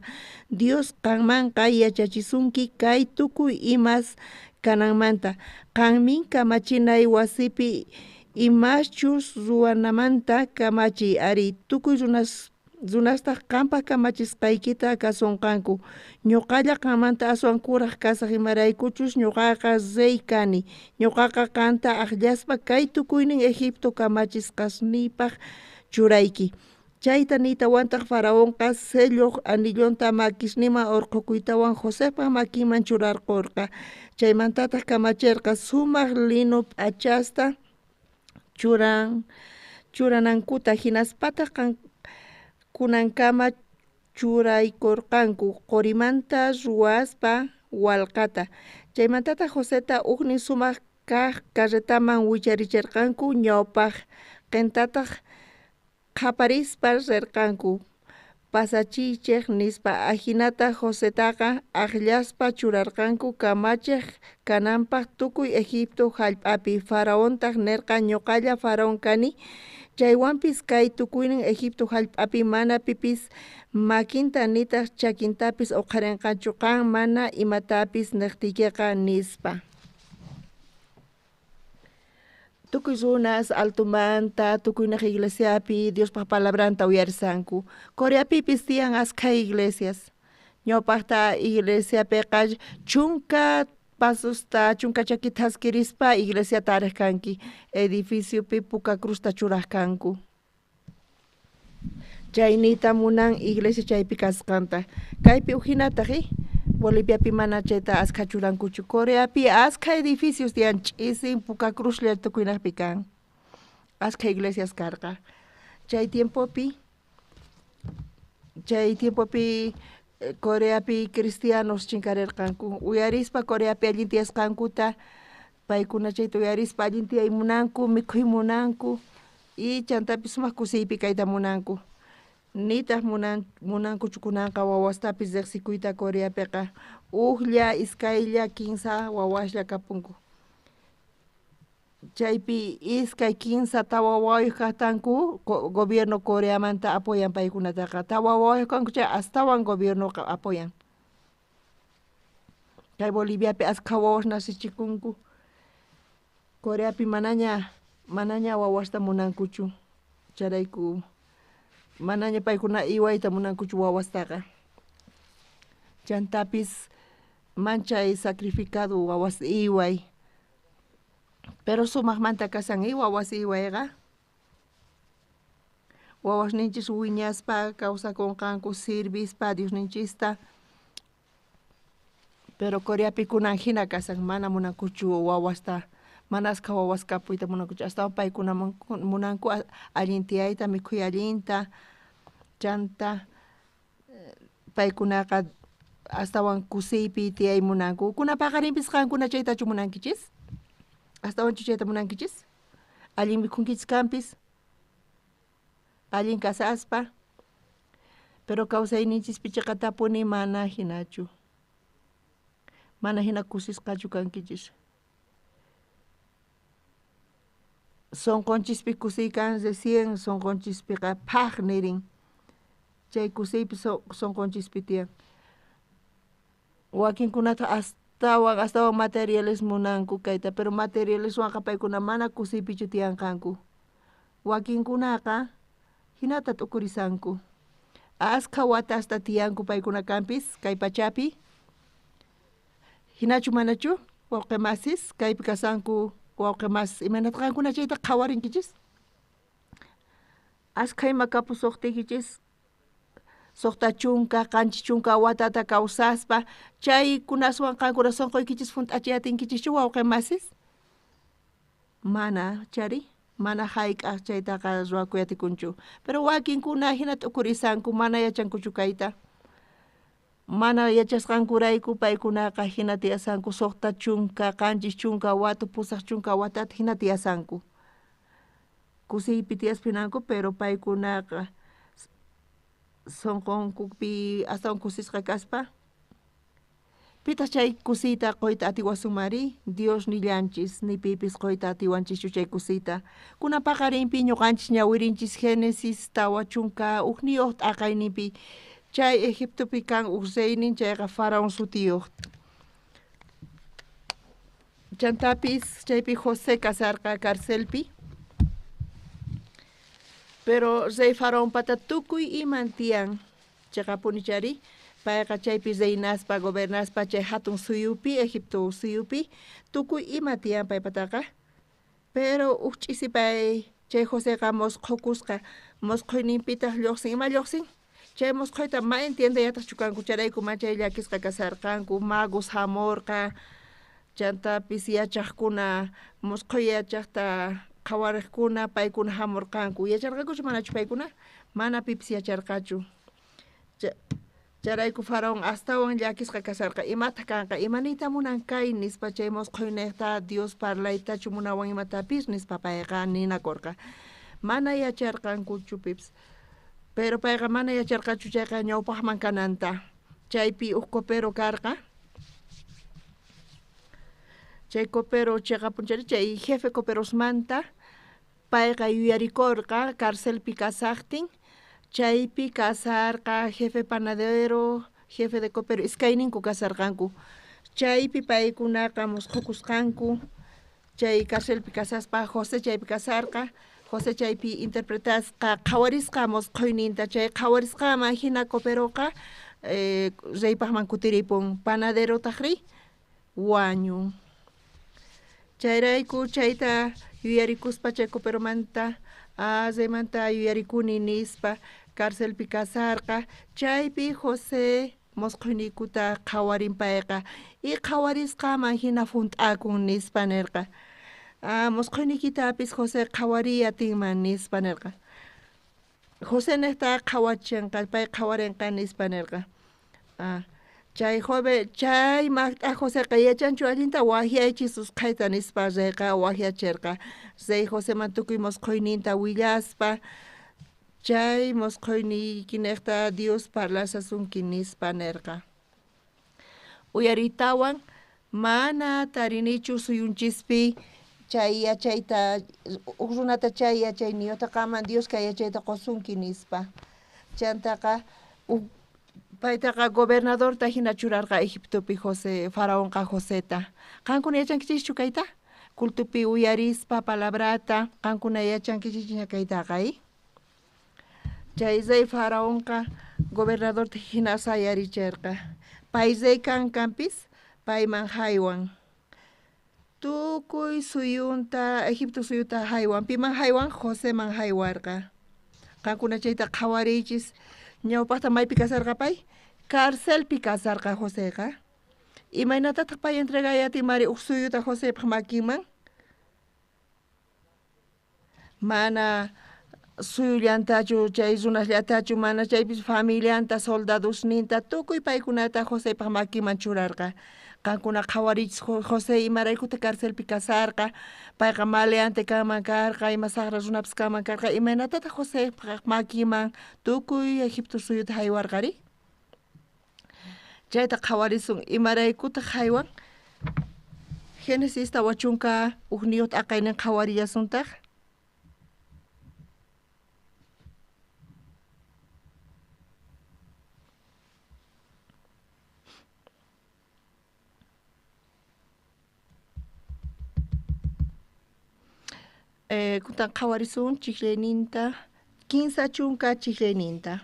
Dios qanmanqa yachachisunki kay tukuy imas kananmanta. Qanmin kamachinay wasipi imaschus ruwanamanta kamachiy ari, tukuy runastaj qanpaj kamachisqaykita kasonqanku. Ñoqalla qanmanta aswan kuraj kasaj, imaraykuchus ñoqaqa rey kani. Ñoqaqa qanta ajllaspa kay tukuynin Egipto kamachisqasniypaj churayki. Chayta niytawantaj faraonqa selloj anillonta makisninman orqhokuytawan Josejpa makinman churarqorqa. Chaymantataj kamacherqa sumaj lino p'achasta churanankuta, jinaspataj kunankama churaykorqanku qorimanta ruwaspa walqata. Chaymantataj Joseta ujnin sumaj kaj carretaman wicharicherqanku, ñawpaqentataj qhaparispa rerqanku: Pasachiychej, nispa. Ajinata Josetaqa ajllaspa churarqanku kamachej kananpaj tukuy Egipto jallp'api. Faraontaj nerqa: Ñoqalla faraón kani, chaywanpis kay tukuynin Egipto jallp'api mana pipis makinta nitaj chakintapis oqharenqachu qan mana imatapis nejtiykeqa, nispa. Tukuy runas altomanta tukuynej iglesiapi Diospaj palabranta uyarisanku. Coreapipis tiyan askha iglesias. Ñawpajta iglesiapeqa 10 pasosta, 10 chakita thaskirispa iglesiata arej kanki. Edificiopi puka cruzta churaj kanku. Chay niyta munan iglesia chaypi kasqanta. Kaypi ujinataj Boliviapi mana chayta askha churankuchu. Coreapi askha edificios tiyan, ch'isin puka cruzlla tukuynejpi kan. Askha iglesias karqa. Chay tiempopi Coreapi cristianos chinkarerqanku. Uyarispa Coreapi allin tiyasqankuta, paykuna chayta uyarispa allin tiyay munanku, mikhuy munanku, y chantapis sumaj kusiypi kayta munanku. Nitaj munankuchu kunanqa wawastapis riqsikuyta Coreapiqa. Ujlla, iskaylla, 3 wawaslla kapunku. Chaypi 2, 3, 4 wawayoj kajtanku, gobierno Coreamanta apoyan paykunataqa. 4 wawayoj kanku chay astawan gobiernoqa apoyan. Kay Boliviapi askha wawas nacichikunku. Coreapi manaña wawasta munankuchu, chayrayku manaña paykuna iwayta munankuchu wawastaqa. Chantapis manchay sacrificado wawas iway, pero sumaqmanta kasan wawas iwayqa. Wawasninchis wiñaspa kawsakunqanku sirvispa Diosninchista, pero Coreapi kunan hina kasan, mana munankuchu wawasta, mana askha wawas kapuyta munankuchu, astawan paykuna munanku allin tiyayta, mikhuy allinta, chanta paykunaqa astawan kusiypi tiyay munanku. Kuna paqarinpis qankuna chaytachu munankichis? Astawanchu chayta munankichis? Allin mikhunkichis kanpis, allin kasaspa, pero kawsayninchispi chiqatapuni mana hinachu, mana hina kusisqachu kankichis. Sonqonchispi kusiy kan recién sonqonchispiqa phaj nirin, chay kusiypi sonqonchispi tiyan. Wakinkunata astawan materiales munanku kayta, pero materialeswanqa paykuna mana kusiypichu tiyanqanku. Wakinkunaqa hinata t'ukurisanku, askha watasta tiyanku paykuna kanpis kay pachapi. Hinachu manachu wawqi masis kaypi kasanku wawqi masis, imaynataq qankuna chayta qhawarinkichis? Askha ima kapusuqtiykichis 60 70 watata kawsaspa, chaykunaswan qankuna sunquykichis junt'achiyatinkichishchu wawqi masis? Mana chari, mana hayk'aq chaytaqa ruwakuyatikunchu. Pero wakinkuna hina t'ukurisanku, mana yachankuchu kayta. Mana yachasqankurayku paykunaqa hina tiyasanku 60 70 wata 80 watata hina tiyasanku. Kusiypi tiyaspinanku, pero paykunaqa sunqunkupi astawan kusisqa kaspa. Pitaq chay kusiyta quyta atiwasunmari? Dios nillanchis, ni pipis quyta atiwanchischu chay kusiyta. Kuna paqarinpi ñuqanchis ñawirinchis Génesis 41 t'aqayninpi, chay Egiptopi kan uj reynin, chayqa Faraón sutiyuq. Chantapis chaypi José kasarqa carcelpi, pero rey Faraón pata tukuy iman tiyan chiqapuni chari, payqa chaypi reinaspa gobernaspa chay hatun suyupi, Egipto suyupi, tukuy ima tiyan paypataqa. Pero uj ch'isi pay chay Joseqa mosqhukusqa, mosqhuyninpitaq lluqsin, ima lluqsin? Chay mosqhuyta ma entiendeyataqchu kanku, chayrayku machay llakisqa kasarqanku, magos hamurqa, chantapis yachaqkuna, mosqhuy yachaqta qhawariqkuna paykuna hamurqanku. Yacharqankuchu manachu paykuna? Mana pipis yacharqachu. Chayrayku Faraón astawan llakisqa kasarqa, imataq kanqa, imaniyta munan kay nispa chay mosqhuyniqta Dios parlaytachu munawan imatapis nispa payqa ninakurqa. Mana yacharqankuchu pipis, pero payqa mana yacharqachu chayqa ñawpaqman kananta. Chaypi uj copero karqa, chay copero chiqapunchari chay jefe coperosmanta payqa yuyarikurqa carcelpi kasaqtin, chaypi kasarqa jefe panadero, jefe de copero, iskayninku kasarqanku. Chaypi paykunaqa mosqhukusqanku, chay carcelpi kasaspa José chaypi kasarqa, José chaypi interpretasqa qhawarisqa mosqhuyninta, chay qhawarisqaman hina coperoqa reypaqman kutiripun, panaderotaqri wañun. Chayrayku chayta yuyarikuspa chay coperomanta, reymanta yuyarikuni nispa carcelpi kasarqa, chaypi José mosqhuyninkuta qhawarin payqa, y qhawarisqaman hina junt'akun nispa nirqa. Mosqhuyniykitapis José qhawariy atinman nispa nirqa. José niqta qhawachinqa, pay qhawarinqa nispa nirqa. Chay joven, chay maqt'a Joseqa yachanchu allinta wahyaychis usqhayta nispa reyqa wahyachirqa. Rey Joseman tukuy mosqhuyninta willaspa, chay mosqhuyniykinejta Dios parlasasunki nispa nirqa. Uyaritawan mana tarinichu suyunchispi chay yachayta, uj runata chay yachayniyuqta qaman Dios kay yachayta qusunki nispa. Chantaqa paytaqa gobernadorta hina churarqa Egiptopi José, Faraonqa Joseta. Qankuna yachankichischu kayta? Cultupi uyarispa palabrata, qankuna yachankichikña kaytaqa, Chay rey faraonqa gobernadorta hina sayaricherqa. Pay rey kankanpis payman haywan. Tukuy suyunta, Egipto suyuta haywan. Piman haywan? Joseman haywarqa. Qankuna chayta qhawariychis. Ñawpaqta maypi kasarqa pay? Carcelpi kasarqa Joseqa. Imaynatataq pay entregayatinmari uj suyuta Josepaq makinman? Mana suyullantachu, chay runasllatachu, mana chaypis familianta, soldadosninta, tukuy paykunata Josepaq makinman churarqa. Qankuna qhawarichis José imaraykuta carcelpi kasarqa, payqa maleante kanman karqa, ima saqra runapis kanman karqa, imaynatataq Josepaq makinman tukuy Egipto suyuta haywarqari? Chayta qhawarisun, imaraykutaq haywan? Génesis 41 t'aqaynin qhawarillasuntaq. Kuntan qhawarisun chijllayninta, 30 chijllayninta.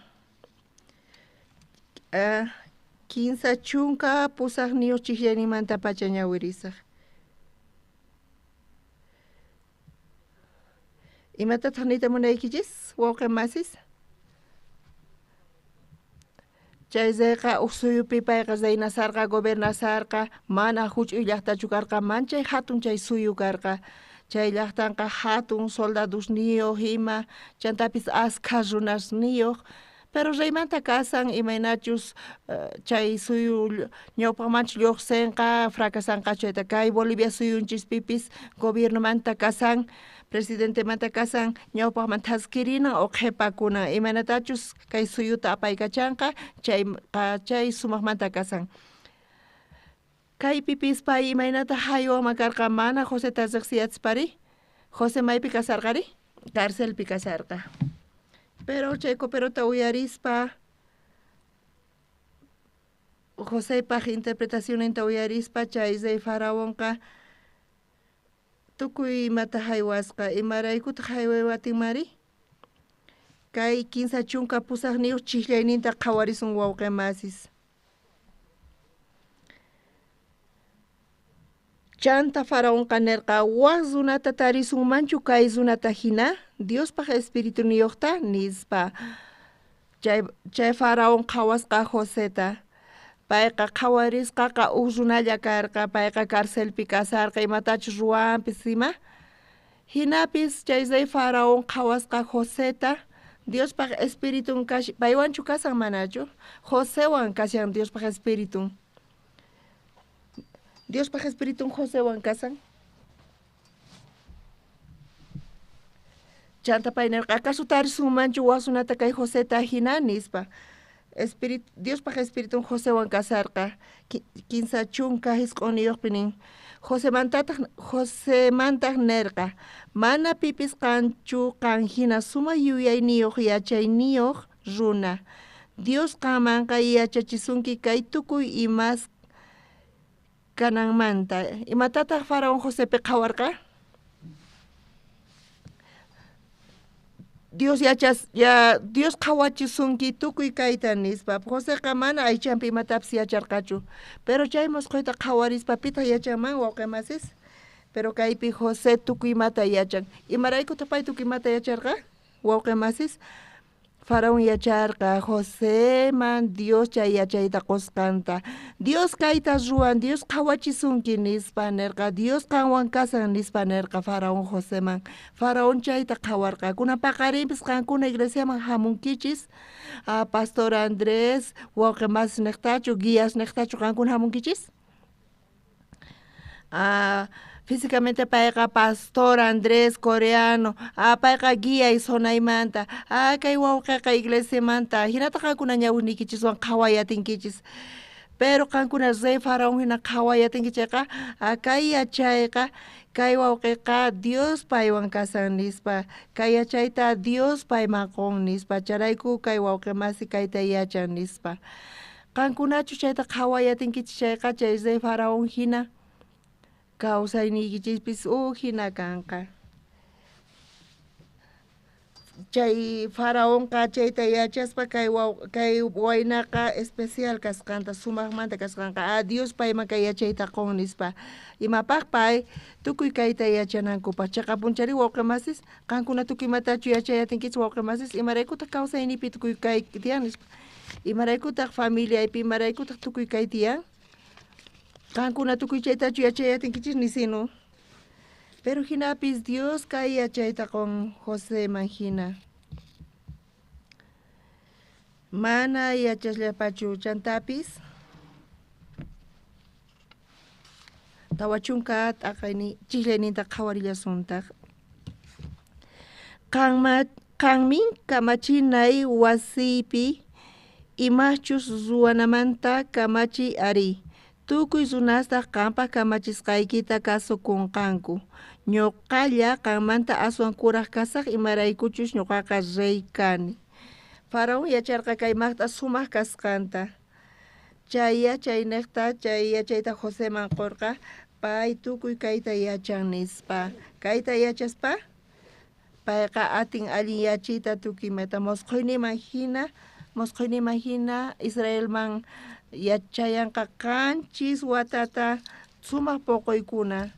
38 chijllayninmantapacha ñawirisaq. Imatataq niyta munaykichis, wawqi masis? Chay reyqa uj suyupi payqa reinasarqa, gobernasarqa, mana huch'uy llaqtachu karqa, manchay hatun chay suyu karqa. Chay llaqtanqa hatun soldadosniyuq ima, chantapis askha runasniyuq, pero reymanta kasan imaynachus chay suyu ñawpaqmanchu lluqsinqa, fracasanqachu chayta. Kay Bolivia suyunchispipis gobiernomanta kasan, presidentemanta kasan, ñawpaqman thaskirinan o qhipakunan, imaynatachus kay suyuta apaykachanqa, chayqa chay sumaqmanta kasan. Kaypipis pay imaynata haywanman karqa mana Joseta riqsiyachispari? José maypi kasarqari? Carcelpi kasarqa. Pero chay coperota uyarispa, Josepaj interpretacioninta uyarispa, chay rey faraonqa tukuy imata haywasqa. Imaraykutaq haywatinmari? Kay 38 chijllayninta qhawarisun wawqi masis. Chanta faraonqa nerqa, waj runata tarisunmanchu kay runata hina, Diospaj espirituniyuqta, nispa. Chay faraón qhawasqa Joseta. Payqa qhawarisqaqa uj runalla karqa, payqa carcelpi kasarqa, imatachus ruwanpis ima. Hinapis chay rey faraón qhawasqa Joseta, Diospaj espiritun paywanchu kasan manachu? Josewan kashan Diospaj espiritun. Diospaj espiritun Josewan kasan. Chanta pay nerqa, ¿acaso tarisunmanchu waj runata kay Joseta hina? Nispa. Diospaj espiritun Josewan kasarqa. 39 nin. Josemantaq nerqa, mana pipis qanchu qan hina sumaq yuyayniyuq yachayniyuq runa. Dios qanmanqa yachachisunki kay tukuy imas kananmanta. Imatataq faraón Josepi qhawarqa? Dios yachas, ya Dios qhawachisunki tukuy kayta nispa. Joseqa mana aychanpi imatapis yacharqachu. Pero chay mosqoyta qhawarispa pitaq yachanman wawqi masis? Pero kaypi José tukuy imata yachan. Imaraykutaq pay tukuy imata yacharqa wawqi masis? Faraón yacharqa Joseman Dios chay yachayta qusqanta. Dios kayta ruwan, Dios qhawachisunki nispa nerqa, Dios qanwan kasan nispa nerqa Faraón Joseman. Faraón chayta qhawarqa. Kunan paqarinpis qankuna iglesiaman hamunkichis. Pastor Andrés, wawqi masis niqtachu, guías niqtachu qankuna hamunkichis? Físicamente payqa Pastor Andrés coreano, payqa guía y zonaymanta, kay wawqiqa iglesiamanta, hinataq qankuna ñawiniykichiswan qhawayatinkichis. Pero qankuna rey faraón hina qhawayatinkichayqa, kay yachayqa, kay wawqiqa Dios paywan kasan nispa, kay yachayta Dios payman qun nispa, chayrayku kay wawqi masi kayta yachan nispa. Qankunachu chayta qhawayatinkichis chayqa chay rey faraón hina. Kawsayniykichispis uj hina kanqa. Chay faraonqa chayta yachaspa kay waynaqa especial kasqanta, sumaqmanta kasqanqa, a Dios payman kay yachayta qon nispa. Imapaq pay tukuy kayta yachanankupaq. Chaqapunchari wawqimasis, qankuna tukuy imatachu yachay atinkichis wawqimasis, imaraykutaq kawsaynipi tukuy kay tiyan nispa. Imaraykutaq familiaypi, imaraykutaq tukuy kay tiyan. Qankuna tukuy chaytachu yachay atinkichis nisinu. Pero hinapis Dios kay yachayta qon Joseman hina. Mana yachasllapachu chantapis 40 t'aqayni chijlayninta qhawarillasuntaq. Qanmin kamachinay wasiypi imachus ruwanamanta kamachiy ari. Tukuy runastaq qanpaq kamachisqaykita kasukunqanku. Ñuqalla qanmanta aswan kuraj kasaq imaraykuchus ñuqaqa rey kani. Faraón yacharqa kay maqt'a sumaq kasqanta. Chay yachayniqta, chay yachayta Joseman qurqa, pay tukuy kayta yachan nispa. Kayta yachaspa, payqa atin allin yachiyta tukuy imata mosqhuyniman hina Israelman yachayanqa 7 watata sumaq poqoykuna.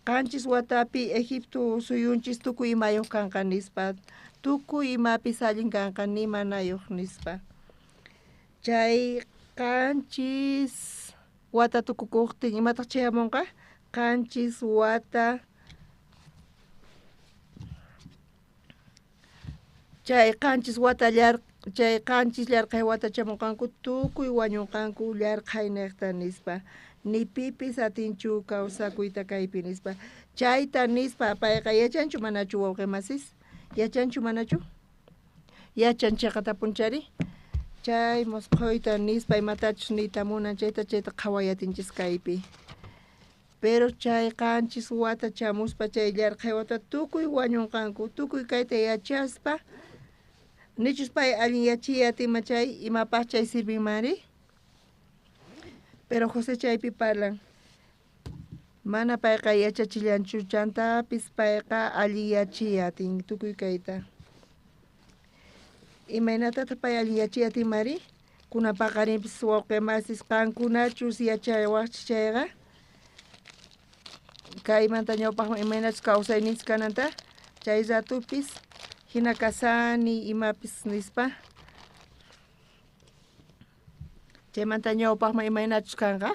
7 watapi Egipto suyunchis tukuy imayuq kanqa nispa. Tukuy imapis allin kanqa ni manayuq nispa. Chay 7 wata tukukuqtin imataq chayamunqa? 7 wata. Chay 7 wata chay 7 llarqhay wata chamunqanku tukuy wañunqanku llarqhayniqta nispa. Ni pipis atinchu kawsakuyta kaypi nispa. Chayta nispa payqa yachanchu manachu wawqimasis? Yachanchu manachu? Yachan chaqatapunchari. Chay mosqhuyta nispa imatachus niyta munan chayta qhawayatinchis kaypi. Pero chay 7 wata chamuspa chay llarqhay wata tukuy wañunqanku, tukuy kayta yachaspa. Nichus pay allin yachiy atinman chay imapaq chay sirvinmanri. Pero José chaypi parlan. Mana payqa yachachillanchu chantapis payqa allin yachiy atin tukuy kayta. Imaynatataq pay allin yachiy atinmari? Kunan paqarinpis wawqimasis qankunachus yachawaqchis chayqa kaymanta ñawpaqman imaynachus kawsayninchis kananta chay ratupis hina kasani imapis nispa. Chaymanta ñawpaqman imaynachus kanqa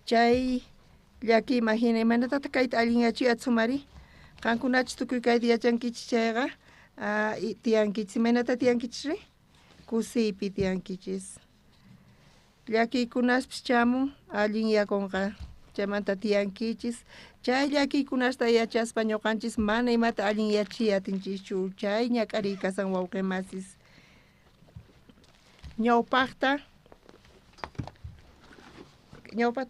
chay llakiyman hina imaynatataq kayta allin yachiy atsumari. Qankunachus tukuy kayta yachankichis chayqa tiyankichis. Imaynata tiyankichisri? Kusiypi tiyankichis. Llakiykunaspis chamun allin yakunqa. Chaymanta tiyankichis. Chay llakiykunasta yachaspa ñuqanchis mana imata allin yachiy atinchischu. Chay ñak'ariy kasan wawqimasis. Ñawpaqta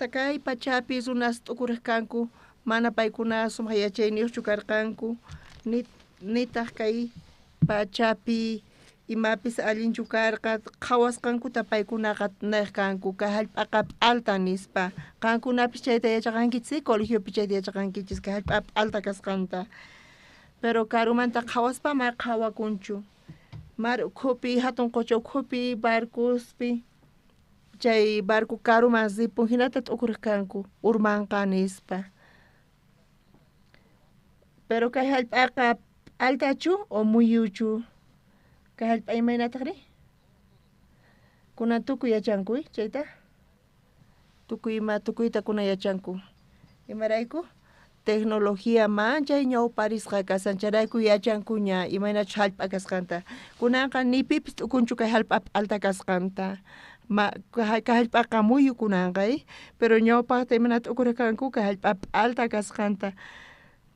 kay pachapi runas t'ukuriq kanku, mana paykuna sumaq yachayniyuqchu karqanku, nitaq kay pachapi imapis allinchu karqa, qhawasqankuta paykunaqa niq kanku, kay hallp'aqa p'alta nispa. Qankunapis chayta yachaqankichis, colegiopi chayta yachaqankichis, kay hallp'a p'alta kasqanta. Pero karumanta qhawaspa mana qhawakunchu. Mar ukhupi, hatun qucha ukhupi, barcospi, chay barco karuman ripun hinata t'ukuriq kanku, urmanqa nispa. Pero kay hallp'aqa p'altachu o muyuchu? Kay hallp'a imaynataqri? Kunan tukuy yachanku chayta? Tukuy ima tukuyta kunan yachanku. Imarayku? Tecnología manchay ñawparisqa kasan chayrayku yachankuña imaynachus hallp'a kasqanta. Kunanqa ni pipis t'ukunchu kay hallp'a p'alta kasqanta. Kay hallp'aqa muyu kunanqa, pero ñawpaqta imana t'ukuriq kanku kay hallp'a p'alta kasqanta.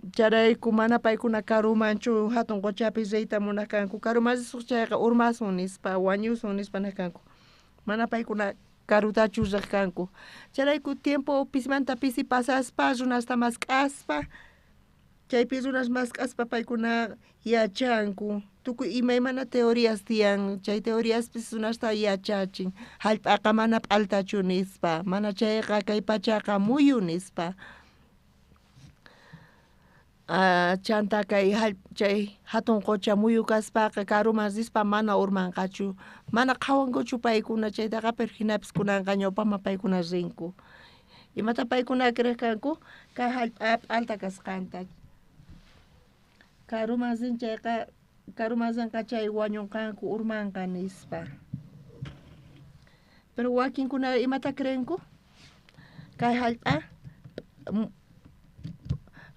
Chayrayku mana paykuna karumanchu hatun quchapi riyta munaq kanku. Karuman risuq chayqa urmasun nispa, wañusun nispa niq kanku. Mana paykuna karutachu riq kanku. Chayrayku tiempo pisimanta pisi pasaspa runasta mask'aspa, chaypi runas mask'aspa paykuna yachanku. Tukuy imaymana teorías tiyan, chay teoriaspis runasta yachachin. Hallp'aqa mana p'altachu nispa, mana chayqa kay pachaqa muyu nispa. Chanta kay chay hatun qocha muyu kaspaqa karuman rispa mana urmanqachu, mana qhawankuchu paykuna chaytaqa, pero hinapis kunanqa ñawpaqman paykuna rinku. Imata paykuna creq kanku? Kay hallp'a p'alta kasqanta. Karuman rin chayqa, karuman rinqa chay wañunqanku, urmanqa nispa. Pero wakinkuna imata creenku? Kay hallp'a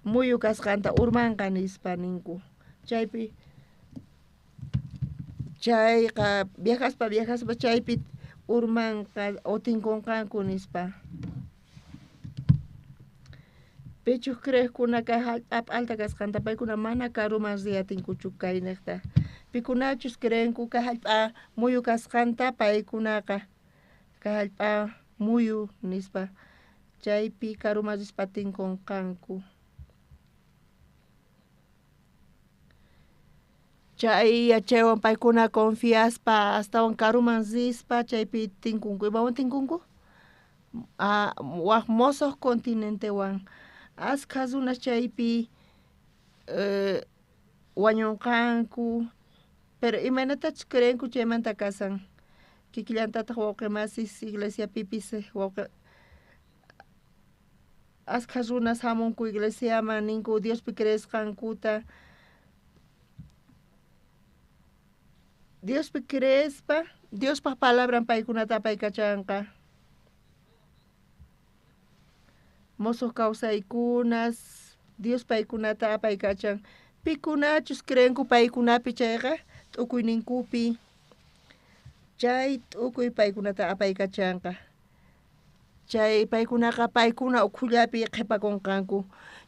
muyu kasqanta, urmanqa nispa ninku. Chaypi chayqa viajaspa viajaspa chaypi urmanqa o tinkunqanku nispa. Pichuq creeqkuna kay hallp'a p'alta kasqanta paykuna mana karuman riyatinkuchu kayniqta. Pikunachus creenku kay hallp'a muyu kasqanta paykunaqa kay hallp'a muyu nispa chaypi karuman rispa tinkunqanku. Chay yachaywan paykuna confiaspa astawan karuman rispa chaypi tinkunku. Imawan tinkunku? Waj mosoq continentewan. Askha runas chaypi wañunqanku, pero imaynatachus creenku chaymanta kasan. Kikillantataq wawqi masis iglesiapipis wawqi askha runas hamunku iglesiaman ninku Diospi creesqankuta. Diospi creespa, Diospaq palabran paykunata apaykachanqa. Mosoq kawsaykunas Dios paykunata apaykachan. Pikunachus creenku paykunapi chayqa t'ukuyninkupi chay t'ukuy paykunata apaykachanqa. Chay paykunaqa paykuna ukhullapi qhipakunqanku.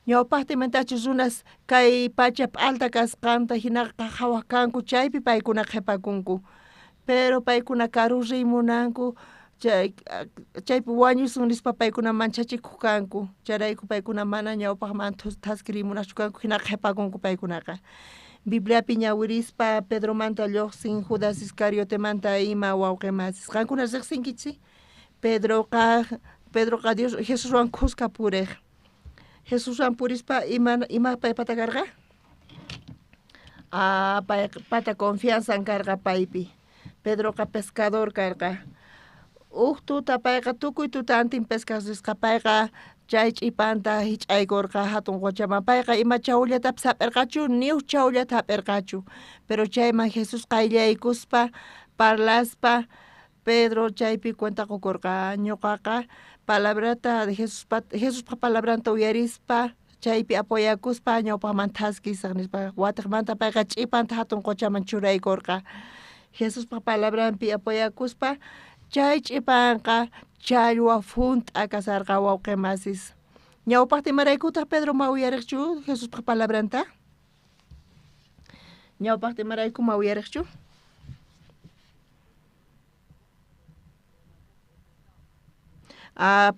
Ñawpaqtimantachus runas kay pacha p'alta kasqanta hinaqa qhawaq kanku chaypi paykuna qhipakunku. Pero paykuna karu riy munanku, chaypi wañusun nispa paykuna manchachikuq kanku. Chayrayku paykuna mana ñawpaqman thaskiriy munaqchu kanku, hina qhipakunku paykunaqa. Bibliapi ñawirispa Pedromanta lluqsin, Judas Iscariotemanta ima wawqi masis. Qankuna riqsinkichik? Pedroqa Dios Jesuswan khuska puriq. Jesuswan purispa ima paypata karqa? Paypata confianzan karqa paypi. Pedroqa pescador karqa. Uj tuta payqa tukuy tutantin pescaq risqa, payqa chay ch'ipanta hich'aykurqa hatun qochaman. Payqa ima chawllatapis hap'irqachu, ni uj chawllata hap'irqachu. Pero chayman Jesús qayllaykuspa parlaspa Pedro chaypi cuenta qukurqa. Ñuqaqa palabrata Jesuspa palabranta uyarispa chaypi apoyakuspa ñawpaqman thaskisaq nispa. Watiqmanta payqa ch'ipanta hatun qochaman churaykurqa. Jesuspa palabranpi apoyakuspa chay ch'ipanqa challwa junt'a kasarqa wawqi masis. Ñawpaqta imaraykutaq Pedro ma uyariqchu Jesuspa palabranta? Ñawpaqta imarayku ma uyariqchu?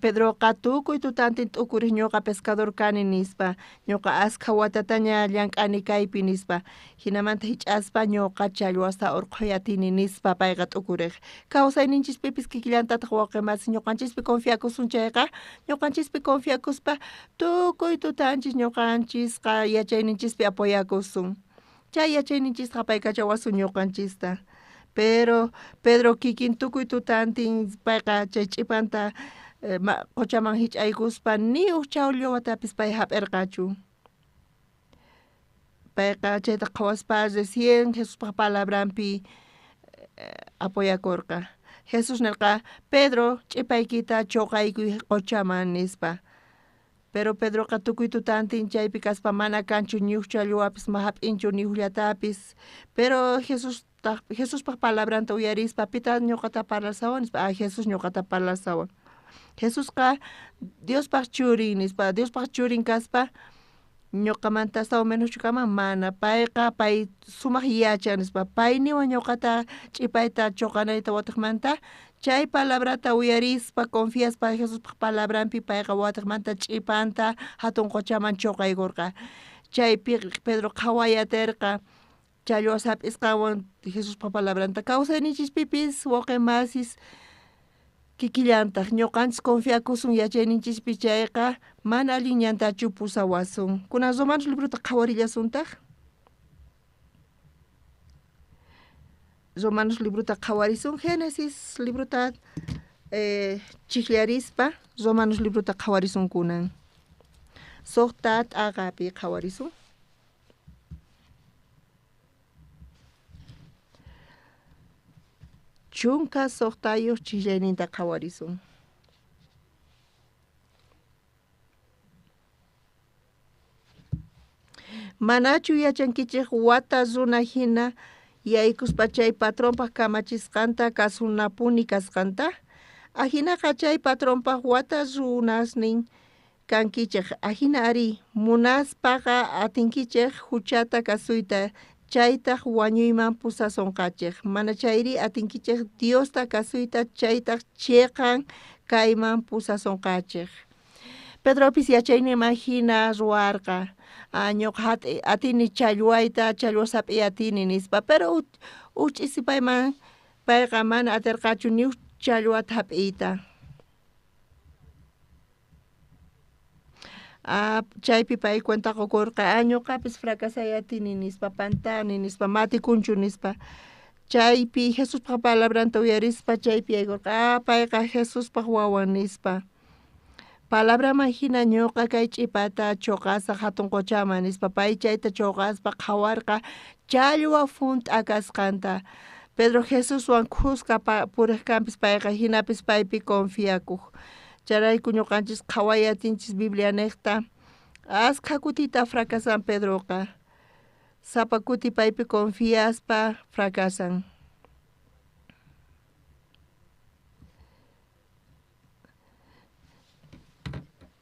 Pedroqa tukuy tutantin t'ukuriq ñuqa pescador kani nispa, ñuqa askha watataña llank'ani kaypi nispa, hinamanta hich'aspa ñuqa challwasta urqhuy atini nispa payqa t'ukuriq. Kawsayninchispipis kikillantataq wawqi masi ñuqanchispi confiakusun chayqa, ñuqanchispi confiakuspa tukuy tutanchis ñuqanchisqa yachayninchispi apoyakusun. Chay yachayninchisqa paykachawasun ñuqanchista. Pero Pedro kikin tukuy tutantin payqa chay ch'ipanta qochaman hich'aykuspa ni uj chawllawatapis pay hap'irqachu. Payqa chayta qhawaspa recién Jesuspaq palabranpi apoyakurqa. Jesús nirqa, Pedro, ch'ipaykita chuqaykuy qochaman nispa. Pero Pedroqa tukuy tutantin chaypi kaspa mana kanchu ni uj challwapis ma hap'inchu ni ujllatapis. Pero Jesuspaq palabranta uyarispa pita ñuqata parlasawan nispa, Jesús ñuqata parlasawan. Jesusqa Diospaq churin nispa, Diospaq churin kaspa ñuqamanta astawan menoschu kanman mana, payqa pay sumaq yachan nispa, pay niwan ñuqata ch'ipayta chuqanayta watiqmanta, chay palabrata uyarispa confiaspa Jesuspaq palabranpi payqa watiqmanta ch'ipanta hatun qochaman chuqaykurqa. Chaypi Pedro qhawayatirqa challwas hap'isqanwan Jesuspa palabranta. Kawsayninchispipis wawqi masis Kikillantaq ñuqanchis confiakusun yachayninchispi chayqa mana allin ñantachu pusawasun. Kunan Romanos librota qhawarillasuntaq. Romanos librota qhawarisun, Génesis librota chikllarispa Romanos librota qhawarisun kunan. Suqta t'aqapi qhawarisun. Chunka suqtayuq chillayninta qhawarisun. Manachu yachankichik wata runa hina yaykuspa chay patronpaq kamachisqanta kasunapuni kasqanta? Ajinaqa chay patronpaq wata runasnin kankichik. Ajina ari munaspaqa atinkichik huchata kasuyta, chaytaq wañuyman pusasonqachik. Mana chayri atinkichik Diosta kasuyta, chaytaq chiqan kayman pusasonqachik. Pedropis yachayninman hina ruwarqa. Ñuqa atini challwayta, challwa sap'iy atini nispa, pero uch'isi payman payqa mana atirqachu ni uj challwata hap'iyta. Chaypi pay cuenta qukurqa, ñuqapis fracasay atini nispa, pantani nispa, matikunchu nispa. Chaypi Jesuspaq palabranta uyarispa chaypi yaykurqa, payqa Jesuspaq wawan nispa. Palabraman hina ñuqa kay ch'ipata chuqasaq hatun quchaman nispa, pay chayta chuqaspa qhawarqa challwa hunt'a kasqanta. Pedro Jesuswan khuska puriq kanpis payqa hinapis paypi confiakuq. Chayrayku ñuqanchis qhaway atinchis Biblia niqta. Askha kutita fracasan Pedroqa. Sapa kuti paypi confiaspa fracasan.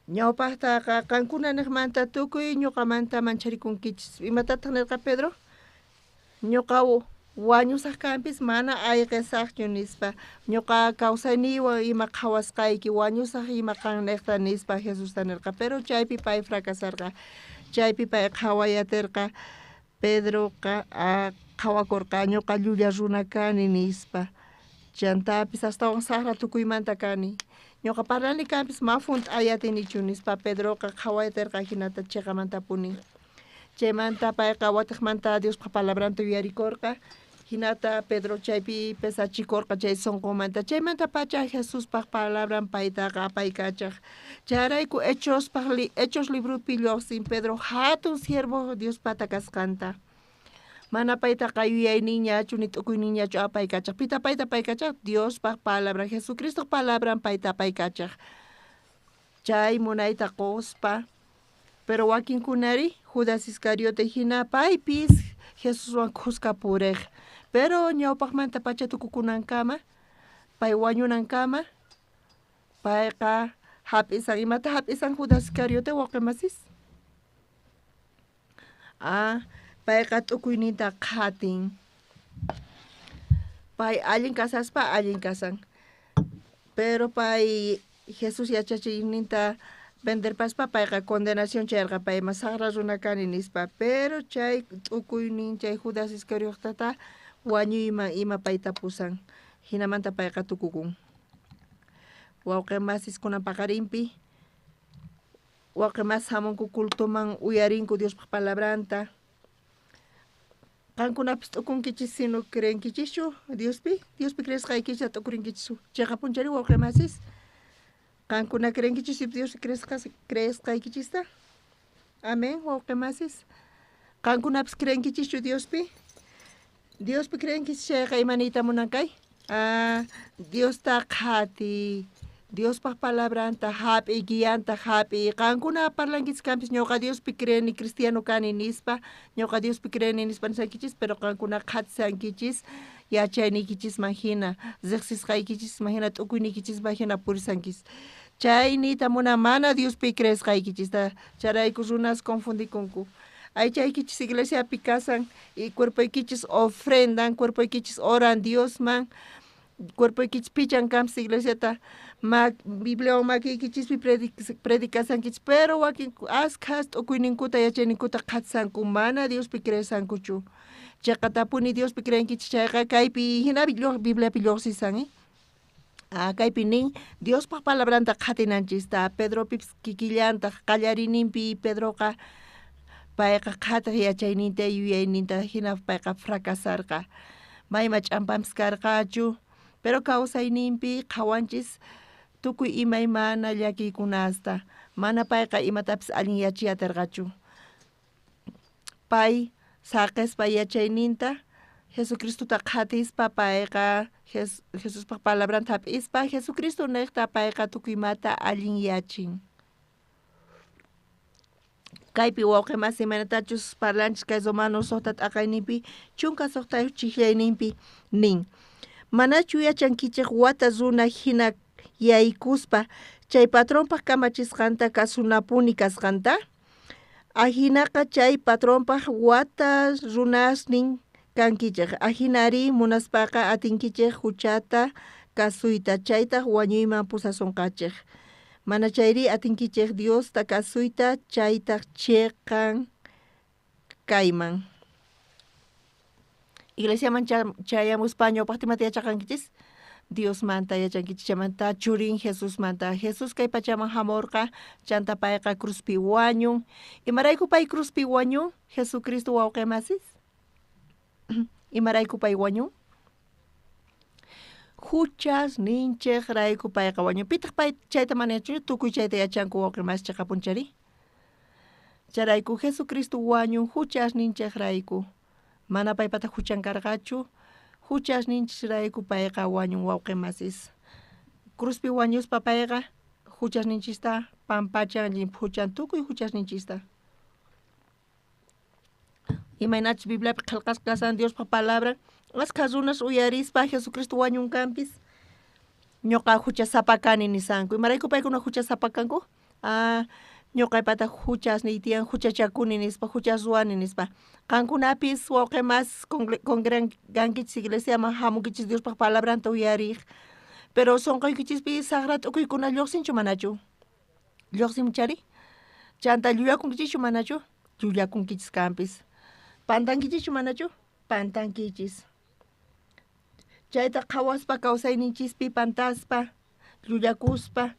Ñawpaqtaqa qankuna niqmanta tukuy ñuqamanta mancharikunkichis. Imatataq nirqa Pedro? Ñuqa wañusaq kanpis mana ayqisaqchu nispa. Ñuqa kawsayniywan ima qhawasqayki wañusaq ima qan niqta nispa Jesusta nirqa. Pero chaypi pay fracasarqa. Chaypi pay qhawayatirqa. Pedroqa qhawakurqa ñuqa llulla runa kani nispa. Chantapis astawan saqra tukuymanta kani. Ñuqa parlani kanpis ma hunt'ayatinichu nispa Pedroqa qhawayatirqa hinata chiqamantapuni. Chaymanta payqa watiqmanta Diospaq palabranta yuyarikurqa. Hinata Pedro chaypi pesachikurqa chay sunqunmanta. Chaymanta pacha Jesuspaq palabran paytaqa apaykachaq. Chayrayku Hechos libropi lluqsin Pedro hatun siervo Diospata kasqanta. Mana paytaqa yuyayninñachu ni t'ukuyninñachu apaykachaq. Pita payta apaykachaq? Diospaq palabran, Jesucristoq palabran payta apaykachaq. Chay munayta quspa. Pero wakinkunari Judas Iscariote hina paypis Jesuswan khuska puriq. Pero ñawpaqmanta pacha tukukunankama, pay wañunankama, payqa hap'isan. Imata hap'isan Judas Iscariote wawqimasis? Payqa t'ukuyninta qhatin. Pay allin kasaspa allin kasan. Pero pay Jesús yachachiyninta venderpaspa payqa condenación chayarqa payma saqra runa kani nispa. Pero chay t'ukuynin chay Judas Iscariotata wañuyman ima payta pusan. Hinamanta payqa tukukun. Wawqimasis kunan paqarinpi wawqimasis hamunku cultoman uyarinku Diospaq palabranta. Qankunapis t'ukunkichis sino creenkichischu Diospi? Diospi creesqaykichista t'ukurinkichichu. Chiqapunchari wawqimasis? Qankuna creenkichis Diospi creesqaykichista? Amén, wawqimasis. Qankunapis creenkichischu Diospi? Diospi creenkichis chayqa ima niyta munan kay? Diosta qhati, Diospaq palabranta hap'iy, guianta hap'iy. Qankuna parlankichis kanpis ñuqa Diospi creeni, cristiano kani nispa, ñuqa Diospi creeni nispa nisankichis, pero qankuna qhatisankichis yachayniykichisman hina, riqsisqaykichisman hina, t'ukuyniykichisman hina purisankichis. Chay niyta munan mana Diospi creesqaykichista. Chayrayku runas confundikunku. Aychaykichis iglesiapi kasan y cuerpoykichis ofrendan, cuerpoykichis oran Diosman, cuerpoykichis pichan kanpis iglesiata, Bibliawan makiykichispi predicasankichis, pero wakin askhas t'ukuyninkuta yachayninkuta qhatisanku, mana Diospi creesankuchu. Chiqatapuni Diospi creenkichis chayqa kaypi hinapi Bibliapi lluqsisan, Kaypi nin Diospaj palabranta qhatinanchista. Pedropipis kikillantaj qallarininpi Pedroqa payqa qhatej yachayninta yuyayninta jina payqa fracasarqa. Mayma ch'ampampis karqachu, pero kawsayninpi qhawanchis tukuy imaymana llakiykunasta. Mana payqa imatapis allin yachiy aterqachu. Pay saqespa yachayninta Jesucristota qhatispa payqa Jesuspaj palabranta hap'ispa Jesucristo nejta payqa tukuy imata allin yachin. Kaypi wawqi masi imaynatachus parlanchis kay Romanos suqta t'aqayninpi 16 chijllayninpi nin. Manachu yachankichej wata runa hina yaykuspa chay patronpaj kamachisqanta kasunapuni kasqanta? Ajinaqa chay patronpaj wata runasnin kankichej. Ajinari munaspaqa atinkichej huchata kasuyta, chaytaj wañuyman pusasunqachej. Mana chayri atinkichej Diosta kasuyta, chaytaj cheqan kayman. Iglesiaman chayamuspa ñawpaqta imata yachaqankichis? Diosmanta yachankichis, chaymanta churin Jesusmanta. Jesús kay pachaman hamurqa, chanta payqa cruzpi wañun. Imarayku pay cruzpi wañun? Jesucristo wawqi masis. Imarayku pay wañun? Huchas ninchejrayku payqa wañun. Pitaq pay chayta mana yachanchu? Tukuy chayta yachanku wawqi masis cheqapunchari. Chayrayku Jesucristo wañun huchas ninchejrayku. Mana paypata huchan karqachu. Huchas ninchisrayku payqa wañun wawqi masis. Cruzpi wañuspa payqa huchas ninchista pampachan, llimphuchan tukuy huchas ninchista. Imaynachus Bibliapi qhelqasqa kashan Diospaj palabra, askha runas uyarispa Jesucristo wañunkanpis ñuqa huchasapa kani nisanku. Imarayku paykuna huchasapa kanku? Ñuqaypata huchasniy tiyan, huchachakuni nispa, huchas ruwani nispa. Qankunapis wawqi masis congregankichis iglesiaman hamunkichis Diospaj palabranta uyariq. Pero sunquykichispi saqra t'ukuykuna lluqsinchu manachu? Lluqsinchari? Chanta llullakunkichischu manachu? Llullakunkichis kanpis. Pantankichischu manachu? Pantankichis. Chayta qhawaspa kawsayninchispi pantaspa, llullakuspa,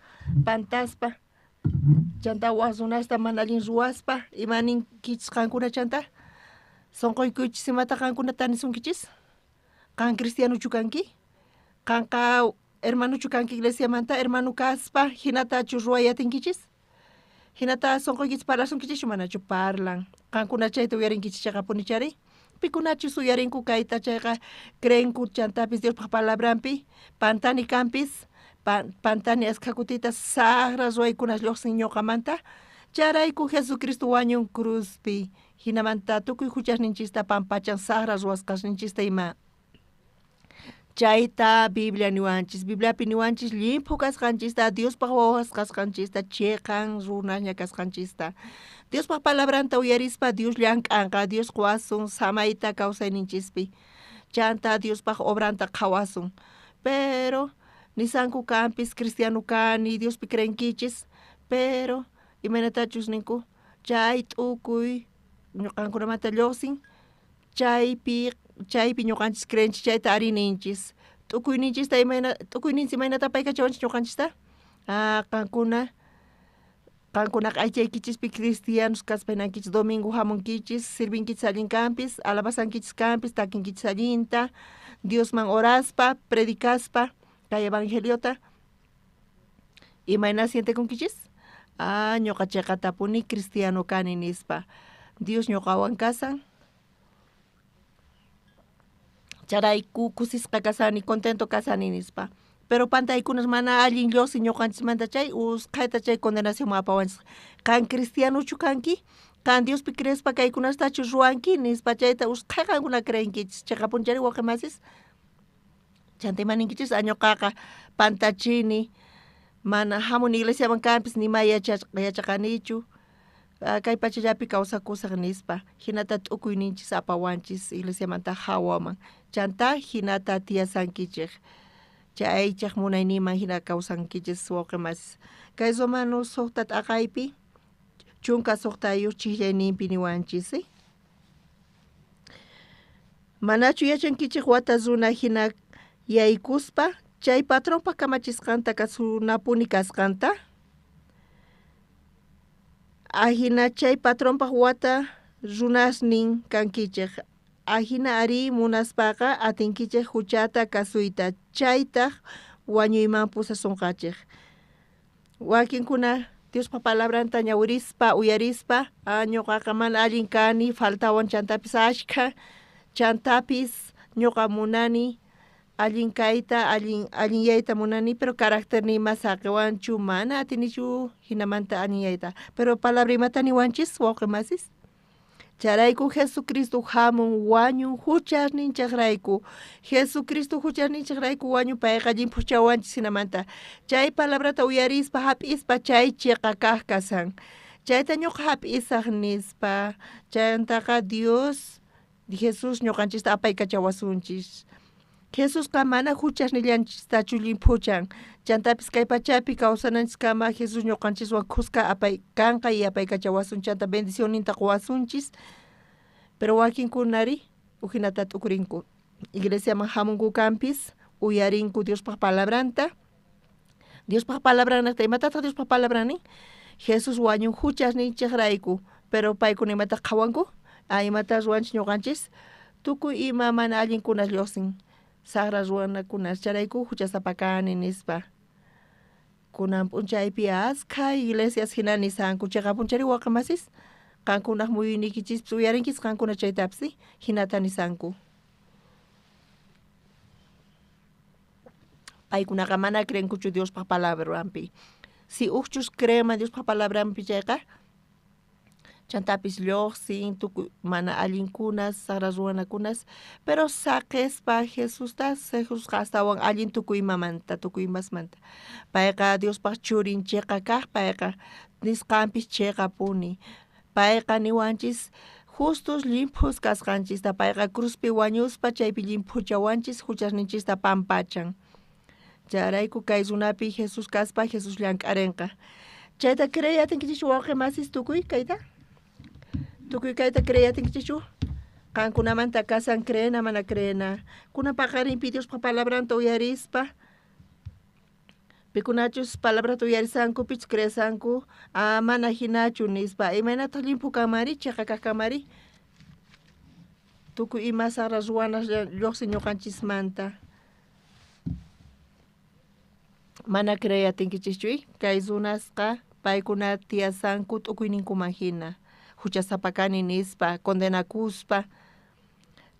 pantaspa, chanta waj runasta mana allin ruwaspa, ima ninkichis qankuna chanta? Sunquykichis imata qankuna tanisunkichis? Qan cristianochu kanki? Qanqa hermanochu kanki iglesiamanta? Hermano kaspa hinatachu ruway atinkichis? Hinata sunquykichis parlasunkichischu manachu? Parlan. Qankuna chayta uyarinkichis chayqapuni chari? Pikunachus uyarinku kayta chayqa creenku chantapis Diospaj palabranpi, pantani kanpis, pantani askha kutita saqra ruwaykunas lluqsin ñuqamanta. Chayrayku Jesucristo wañun cruzpi, hinamanta tukuy huchasninchista pampachan saqra ruwasqasninchista ima. Chayta Biblia niwanchis, Bibliapi niwanchis llimphu kasqanchista, Diospaj wawas kasqanchista, cheqan runasña kasqanchista. Diospaj palabranta uyarispa Dios llank'anqa, Dios quwasun samayta kawsayninchispi. Chanta Diospaj obranta qhawasun. Pero nisanku kanpis cristiano kani, Diospi creenkichis, pero imaynatachus ninku chay t'ukuy ñuqankunamanta lluqsin, chaypi ñuqanchis creenchis, chayta ari ninchis. T'ukuyninchista imayna, t'ukuyninchis imaynata paykachawanchis ñuqanchista? Qankuna qankunaqa aychaykichispi cristianos kaspa hinankichis, domingo hamunkichis, sirvinkichis allin kanpis, alabasankichis kanpis, takinkichis allinta, Diosman oraspa, predicaspa kay evangeliota. Imayna sientekunkichis? Ñuqa cheqatapuni cristiano kani nispa. Dios ñuqawan kasan. Chayrayku kusisqa kasani, contento kasani nispa. Pero pantaykunas mana allin lluqsin ñuqanchismanta chay usqhayta chay condenacionman apawanchis. Qan cristianochu kanki? Qan Diospi creespa kaykunastachu ruwanki nispa chayta usqhay qankuna creenkichis. Cheqapunchari wawqi masis? Chanta ima ninkichis? Ñuqaqa pantachini, mana hamuni iglesiaman kanpis nima yachaqanichu, kay pachallapi kawsakusaq nispa. Hinata t'ukuyninchis apawanchis iglesiamanta hawaman. Chanta hinata tiyasankichej. Chay aychaj munayninman hina kawsankichis wawqi masis. Kay Romanos suqta t'aqaypi 16 chijllayninpi niwanchis. Manachu yachankichej wata runa hina yaykuspa Chay patronpa kamachisqanta kasunapuni kasqanta? Ajina chay patronpaj wata runasnin kankichej. Ajina ari munaspaqa atinkichej huchata kasuyta, chaytaj wañuyman pusasonqachej. Wakinkuna Diospa palabranta ñawirispa uyarispa, ñuqaqa mana allin kani, faltawan chantapis ashkha, chantapis ñuqa munani allin kayta, allinyayta munani, pero carácter nima saqiwanchu, mana atinichu hinamanta allinyayta. Pero palabra imata niwanchis, wawqi masis? Chayrayku Jesucristo hamun wañun huchasninchejrayku. Jesucristo huchasninchejrayku wañun, payqa llimphuchawanchis hinamanta. Chay palabrata uyarispa hap'ispa chay chiqa kaq kasan. Chayta ñuqa hap'isaq nispa, chayantaqa Dios, Jesús ñuqanchista apaykachawasunchis. Jesusqa mana huchasnillanchistachu llimphuchan. Chantapis kay pachapi kawsananchiskama Jesús ñuqanchiswan khuska apay kanqa y apaykachawasun, chanta bendicionninta quwasunchis. Pero wakinkunari ujinata t'ukurinku. Iglesiaman hamunku kanpis, uyarinku Diospaj palabranta. Diospaj palabranaqta, imatataq Diospaj palabran nin? Jesús wañun huchasninchejrayku, pero paykuna imataq qhawanku? Imata ruwanchis ñuqanchis? Tukuy ima mana allinkunas lluqsin, saqra ruwanakunas, chayrayku huchasapa kani nispa. Kunan p'unchaypi askha iglesias hina nisanku, chiqapunchari wawqi masis? Qankunaq muyuyniykichispi uyarinkis qankuna chaytapis, hinata nisanku. Paykunaqa mana creenkuchu Diospaj palabranpi. Si ujchus creenman Diospaj palabranpi chayqa, chantapis lluqsin tukuy mana allinkunas, saqra ruwanakunas, pero saqispa Jesusta, Jesusqa astawan allin tukuy imamanta, tukuy imasmanta. Payqa Diospaj churin chiqa kaq, payqa nisqanpis chiqapuni. Payqa niwanchis justos llimphus kasqanchista, payqa cruzpi wañuspa chaypi llimphuchawanchis, huchasninchista pampachan. Chayrayku kay runapi Jesús kaspa, Jesús llank'arinqa. Chayta creey atinkichis wawqi masis tukuy kayta? Tukuy kayta creey atinkichichu? Qankunamanta kasan creena mana creena. Kunan paqarinpi Diospa palabranta uyarispa, pikunachus palabrata uyarisanku, pichus creesanku, mana hinachu nispa. Imaynataq llimphu kanmanri, chiqa kaq kanmanri? Tukuy ima saqra ruwanas lluqsin ñuqanchismanta. Mana creey atinkichischu, kay runasqa paykuna tiyasanku t'ukuyninkuman hina, huchasapa kani nispa, condenakuspa.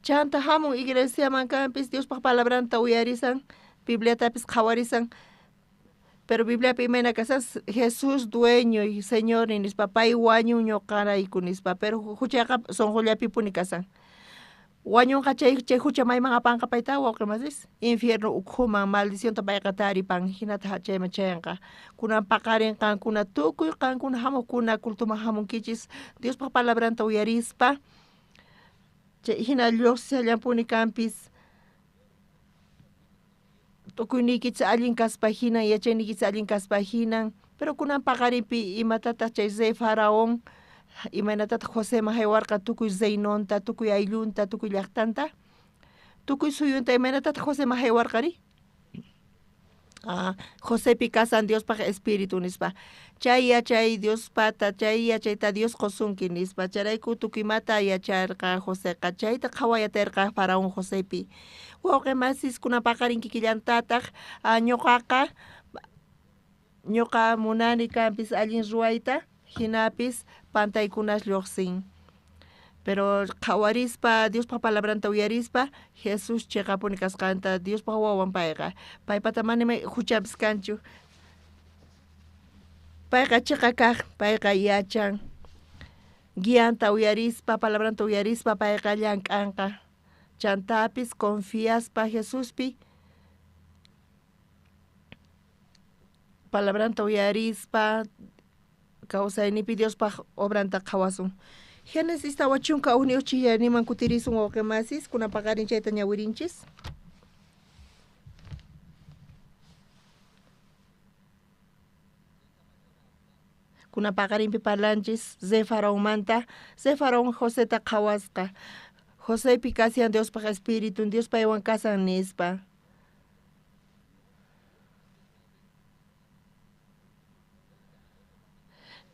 Chanta hamun iglesiaman kanpis Diospaj palabranta uyarisan, Bibliatapis qhawarisan, pero Bibliapi imayna kasan, Jesús dueño y Señor nispa, pay wañun ñuqarayku nispa, pero huchaqa sunqullapipuni kasan. Wañunqa chay hucha mayman apanqa payta wawqi masis, infierno ukhuman maldicionta payqa taripan, hinata chayman chayanqa. Kunan paqarin qankuna tukuy qankuna hamuqkuna cultuman hamunkichis Diospaj palabranta uyarispa, chay hina lluqsishallampuni kanpis, tukuyniykichis allin kaspa hinan, yachayniykichis allin kaspa hinan, pero kunan paqarinpi imatataq chay rey Faraón, imaynatataq Joseman haywarqa tukuy reinonta, tukuy ayllunta, tukuy llaqtanta, tukuy suyunta, imaynatataq Joseman haywarqari? Josepi kasan Diospaj espíritu nispa. Chay yachay Diospata, chay yachayta Dios qusunki nispa. Chayrayku tukuy imata yacharqa Joseqa, chayta qhawayaterqa Faraón Josepi. Wawqi masis kunan paqarin kikillantataq, ñuqaqa, ñuqa munani kanpis allin ruwayta, hinapis pantaykunas lluqsin. Pero qhawarispa, Diospaj palabranta uyarispa, Jesús chiqapuni kasqanta, Diospaj wawan payqa. Paypata mana ima huchapis kanchu. Payqa chiqa kaq, payqa yachan. Guianta uyarispa, palabranta uyarispa, payqa llank'anqa. Chantapis confiaspa Jesuspi, palabranta uyarispa, kawsaynipi Diospaj obranta qhawasun. Génesis 41 chillaniman kutirisun wawqi masis, kunan paqarin chayta ñawirinchis. Kunan paqarinpi parlanchis rey Faraonmanta. Rey Faraón Joseta qhawasqa. Josepi kasian Diospaj espíritu, Dios paywan kasan nispa.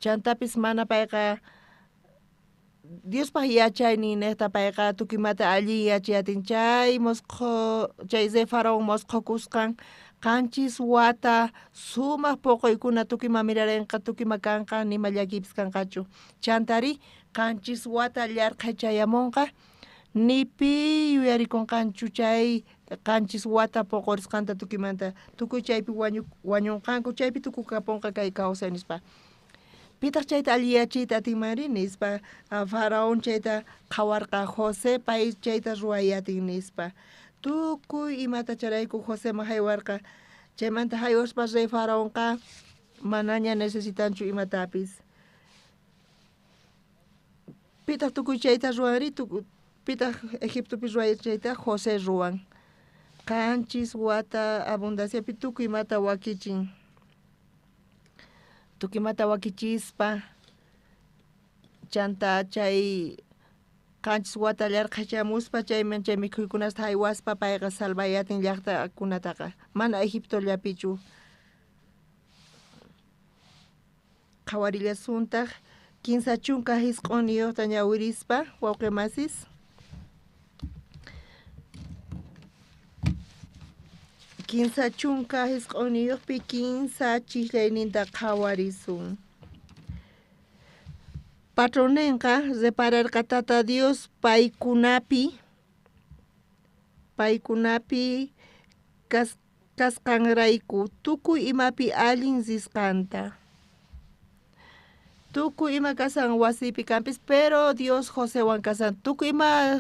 Chantapis mana payqa Diospaj yachayninnejta payqa tukuymata allin yachayatin chay mosqo chay rey faraón mosqokusqan qanchis wata sumaq poqoykuna tukuyma mirarenqa tukuyma kanqa nima llakiypis kanqachu. Chantari qanchis wata llarqhay chayamunqa ni pi yuyarikunqanchu chay qanchis wata poqorisqanta tukuymanta tukuy chaypi wañunqanku chaypi tukukapunqa kay kawsay nispa. Pitaq chayta alliyachiyta atinmanri nispa faraón chayta qhawarqa José pay chayta ruwayatin nispa. Tukuy imata charayku Joseman haywarqa chaymanta haywaspa rey faraonqa manaña necesitanchu imatapis. Pitaq tukuy chayta ruwanri pitaq Egiptopi ruway chayta José ruwan. Qanchis wata abundanciapi tukuy imata wakichin. Tukuy imata wakichispa chanta chay qanchis wata llarqhachamuspa chayman chay mikhuykunasta haywaspa payqa salvayatin llaqtakunataqa mana Egiptollapichu. Qhawarillasuntaq 39 ñawirispa wawqi masis. 39pi 15 chislayninta qhawarisun. Patronenqa repararqa Tata Dios paykunapi kasqanrayku tukuy imapi allin risqanta. Tukuy ima kasan wasipi kanpis, pero Dios Josewan kasan tukuy ima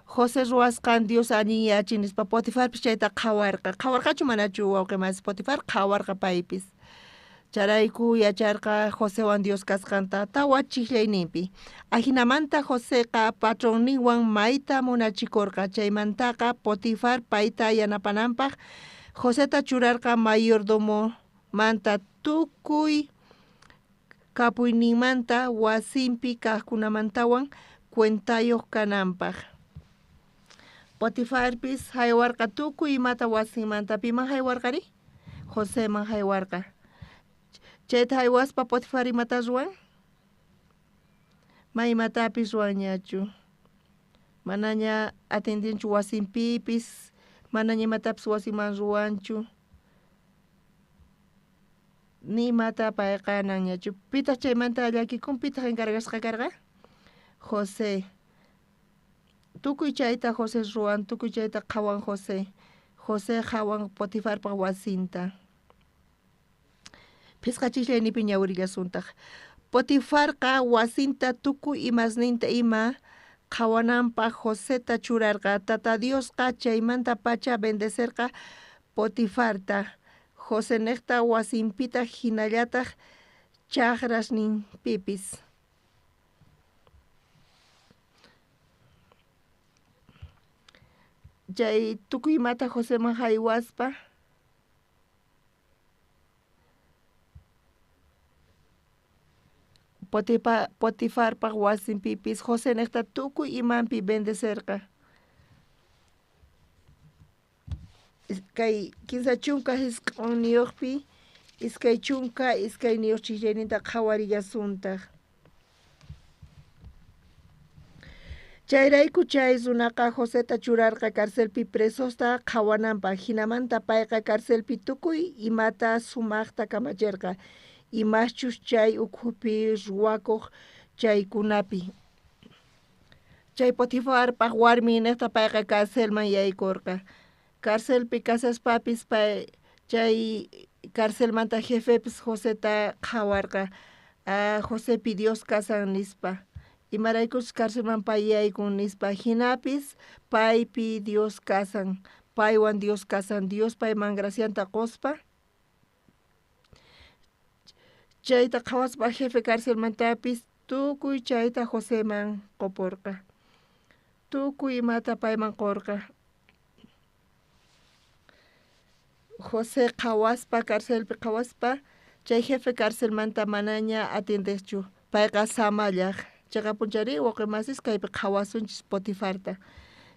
José ruwasqan Dios allin yachin nispa Potifarpis chayta qhawarqa. Qhawarqachu manachu wawqi masi Potifar qhawarqa paypis. Charayku yacharqa Josewan Dios kasqanta tawa chijllayninpi. Ajinamanta Joseqa patronninwan mayta munachikurqa. Chaymantaqa Potifar payta yanapananpaq Joseta churarqa mayordomomanta tukuy kapuyninmanta wasinpi kaqkunamantawan cuentayuq kananpaq. Potifarpis haywarqa tukuy imata wasinmanta. Piman haywarqari? Joseman haywarqa. Chayta haywaspa Potifar imata ruwan? Ma imatapis ruwanñachu. Manaña atendinchu wasinpipis, manaña imatapis wasiman ruwanchu. Ni imata payqa nanñachu. Pitaq chaymanta llakikun, pitaq encargasqa karqa? José. Tukuy chayta José ruwan, tukuy chayta qhawan José. José qhawan Potifarpaq wasinta. Phisqa chislaynipi ñawirillasuntaq. Potifarqa wasinta tukuy imasninta ima qhawananpaq Joseta churarqa. Tata Diosqa chaymanta pacha bendecerqa Potifarta. Josenejta wasinpitaq hinallataq chaqrasninpipis. Chay tukuy imata Joseman haywaspa Potifarpaq wasinpipis Josenejta tukuy imanpi bendecerqa. Kay 39pi 22 chislayninta qhawarillasuntaq. Chayrayku chay runaqa Joseta churarqa carcelpi presosta qhawananpaq. Hinamanta payqa carcelpi tukuy imata sumaqta kamachirqa. Imaschus chay ukhupi ruwakuq chaykunapi. Chay Potifarpaq warminnejta payqa carcelman yaykurqa. Carcelpi kasaspapis pay chay carcelmanta jefepis Joseta qhawarqa. Josepi Dios kasan nispa. Imaraykuchus carcelman pay yaykun nispa. Hinapis paypi Dios kasan, paywan Dios kasan, Dios payman gracianta quspa. Chayta qhawaspa jefe carcelmantapis tukuy chayta Joseman qupurqa. Tukuy imata payman qurqa. José qhawaspa carcelpi qhawaspa chay jefe carcelmanta manaña atiendeqchu. Payqa samallaq. Chayqapunchari wawqi masis kaypi qhawasunchis Potifarta.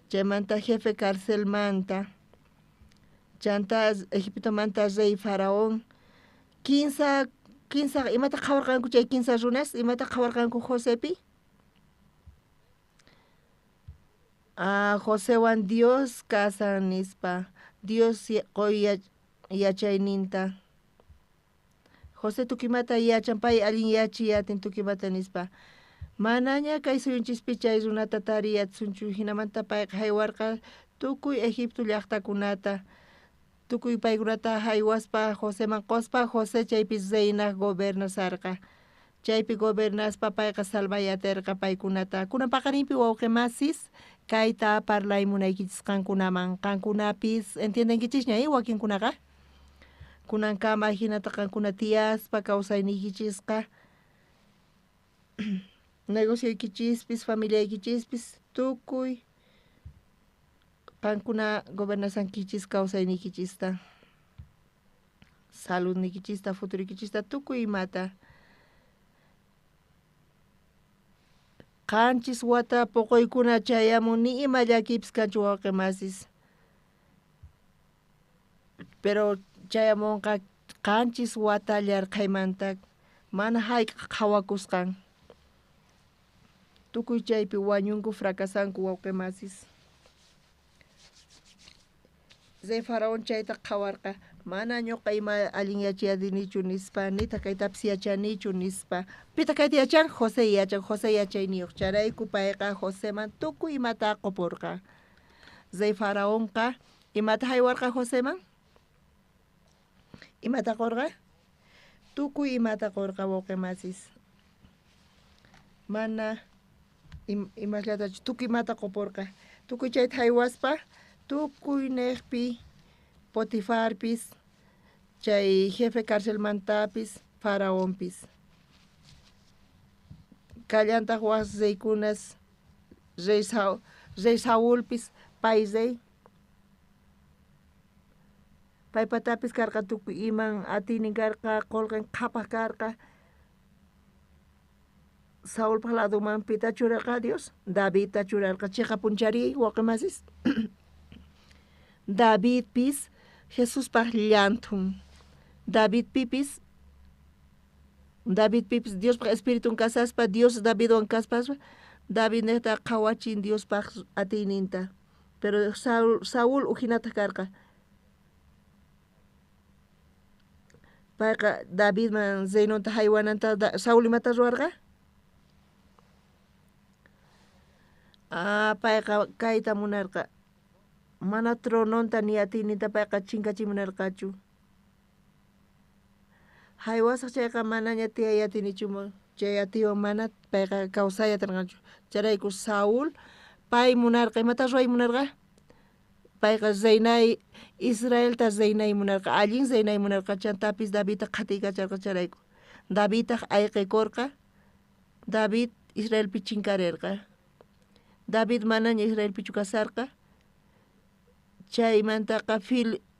Chaymanta jefe carcelmanta chanta Egiptomanta rey faraón 15 Kinsa imata qhawarqanku chay kinsa runas? Imata qhawarqanku Josepi? Ah, Josewan Dios kasan nispa. Dios qoy yachayninta. José tukimata yachan, pay allin yachiy atin tukimata nispa. Manaña kay suyunchispi chay runata tariyatsunchu, hinamanta payqa haywarqa tukuy Egipto llaqtakunata, tukuy paykunata haywaspa Joseman qospa, José chaypi reina gobernasarqa. Chaypi gobernaspa payqa salvayaterqa paykunata. Kunan paqarinpi wawqi masis, kayta parlay munaykichis qankunaman. Qankunapis entiendenkichisña, wakinkunaqa? Kunankama hinata qankuna tiyaspa kawsayniykichisqa, negocioykichispis, familiaykichispis, tukuy qankuna gobernasankichis kawsayniykichista, saludniykichista, futuruykichista, tukuy imata. 7 wata poqoykuna chayamun, ni ima llakipis kanchu wawqi masis. Pero chayamunqa 7 wata llarqhaymanta mana hayk'aq qhawakusqan. Tukuy chaypi wañunku, fracasanku wawqi masis. Rey Faraón chayta qhawarqa, mana ñuqa ima allin yachayadinichu nispa, nitaq kaytapis yachanichu nispa. Pitaq kayta yachan? José yachan, José yachayniyuq. Chayrayku payqa Joseman tukuy imata qupurqa. Rey Faraonqa imata haywarqa Joseman? Imata qurqa? Tukuy imata qurqa wawqi masis. Mana imasllatachu tukuy imata qupurqa. Tukuy chayta haywaspa tukuy niqpi Potifarpis, chay jefe carcelmantapis, Faraonpis. Kallantaq waj reykunas, rey Saulpis, pay rey. Paypatapis karqa tukuy iman atiynin karqa, qolqen qhapaq karqa. Saulpaq laduman pita churarqa Dios? Davidta churarqa. Chiqapunchari wawqi masis. Davidpis Jesuspaq llanthun. Davidpipis Diospaq espiritun kasaspa, Dios Davidwan kaspa, David niqta qhawachin Diospaq atiyninta. Pero Saúl ujinataq karqa. Payqa Davidman reinonta haywananta Saúl imata ruwarqa? Ah, payqa kayta munarqa. Mana trononta ni atiyninta payqa chinkachiy munarqachu. Haywasaq chayqa manaña tiyay atinichu, chay atiywan mana payqa kawsay atirqachu. Chayrayku Saúl pay munarqa, imata ruway munarqa? Payqa reinay, Israelta reinay munarqa, allin reinay munarqa, chantapis Davidta qhatiykacharqa chayrayku. Davidtaq ayqikurqa, David Israelpi chinkarirqa. David manaña Israelpichu kasarqa. Chaymantaqa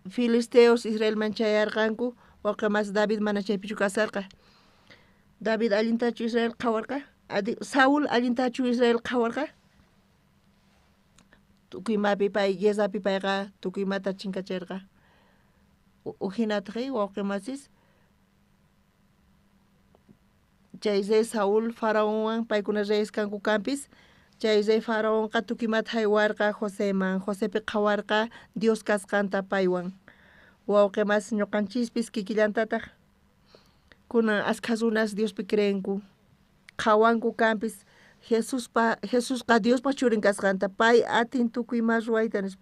filisteos Israelman chayarqanku, wawqi mas David mana chaypichu kasarqa. David allintachu Israel qhawarqa? Saúl allintachu Israel qhawarqa? Tukuy imapi pay guerrapi payqa tukuy imata chinkachirqa. Ujinataq wawqi masis, chay rey Saúl Faraonwan paykuna reyes kanku kanpis, chay rey Faraonqa tukuy imata haywarqa Joseman, Josepi qhawarqa Dios kasqanta paywan. Wawqi masis ñuqanchispis kikillantataq kunan askha runas Diospi creenku, qhawanku kanpis Jesusqa Diospa churin kasqanta, pay atin tukuy ima ruwayta nispa.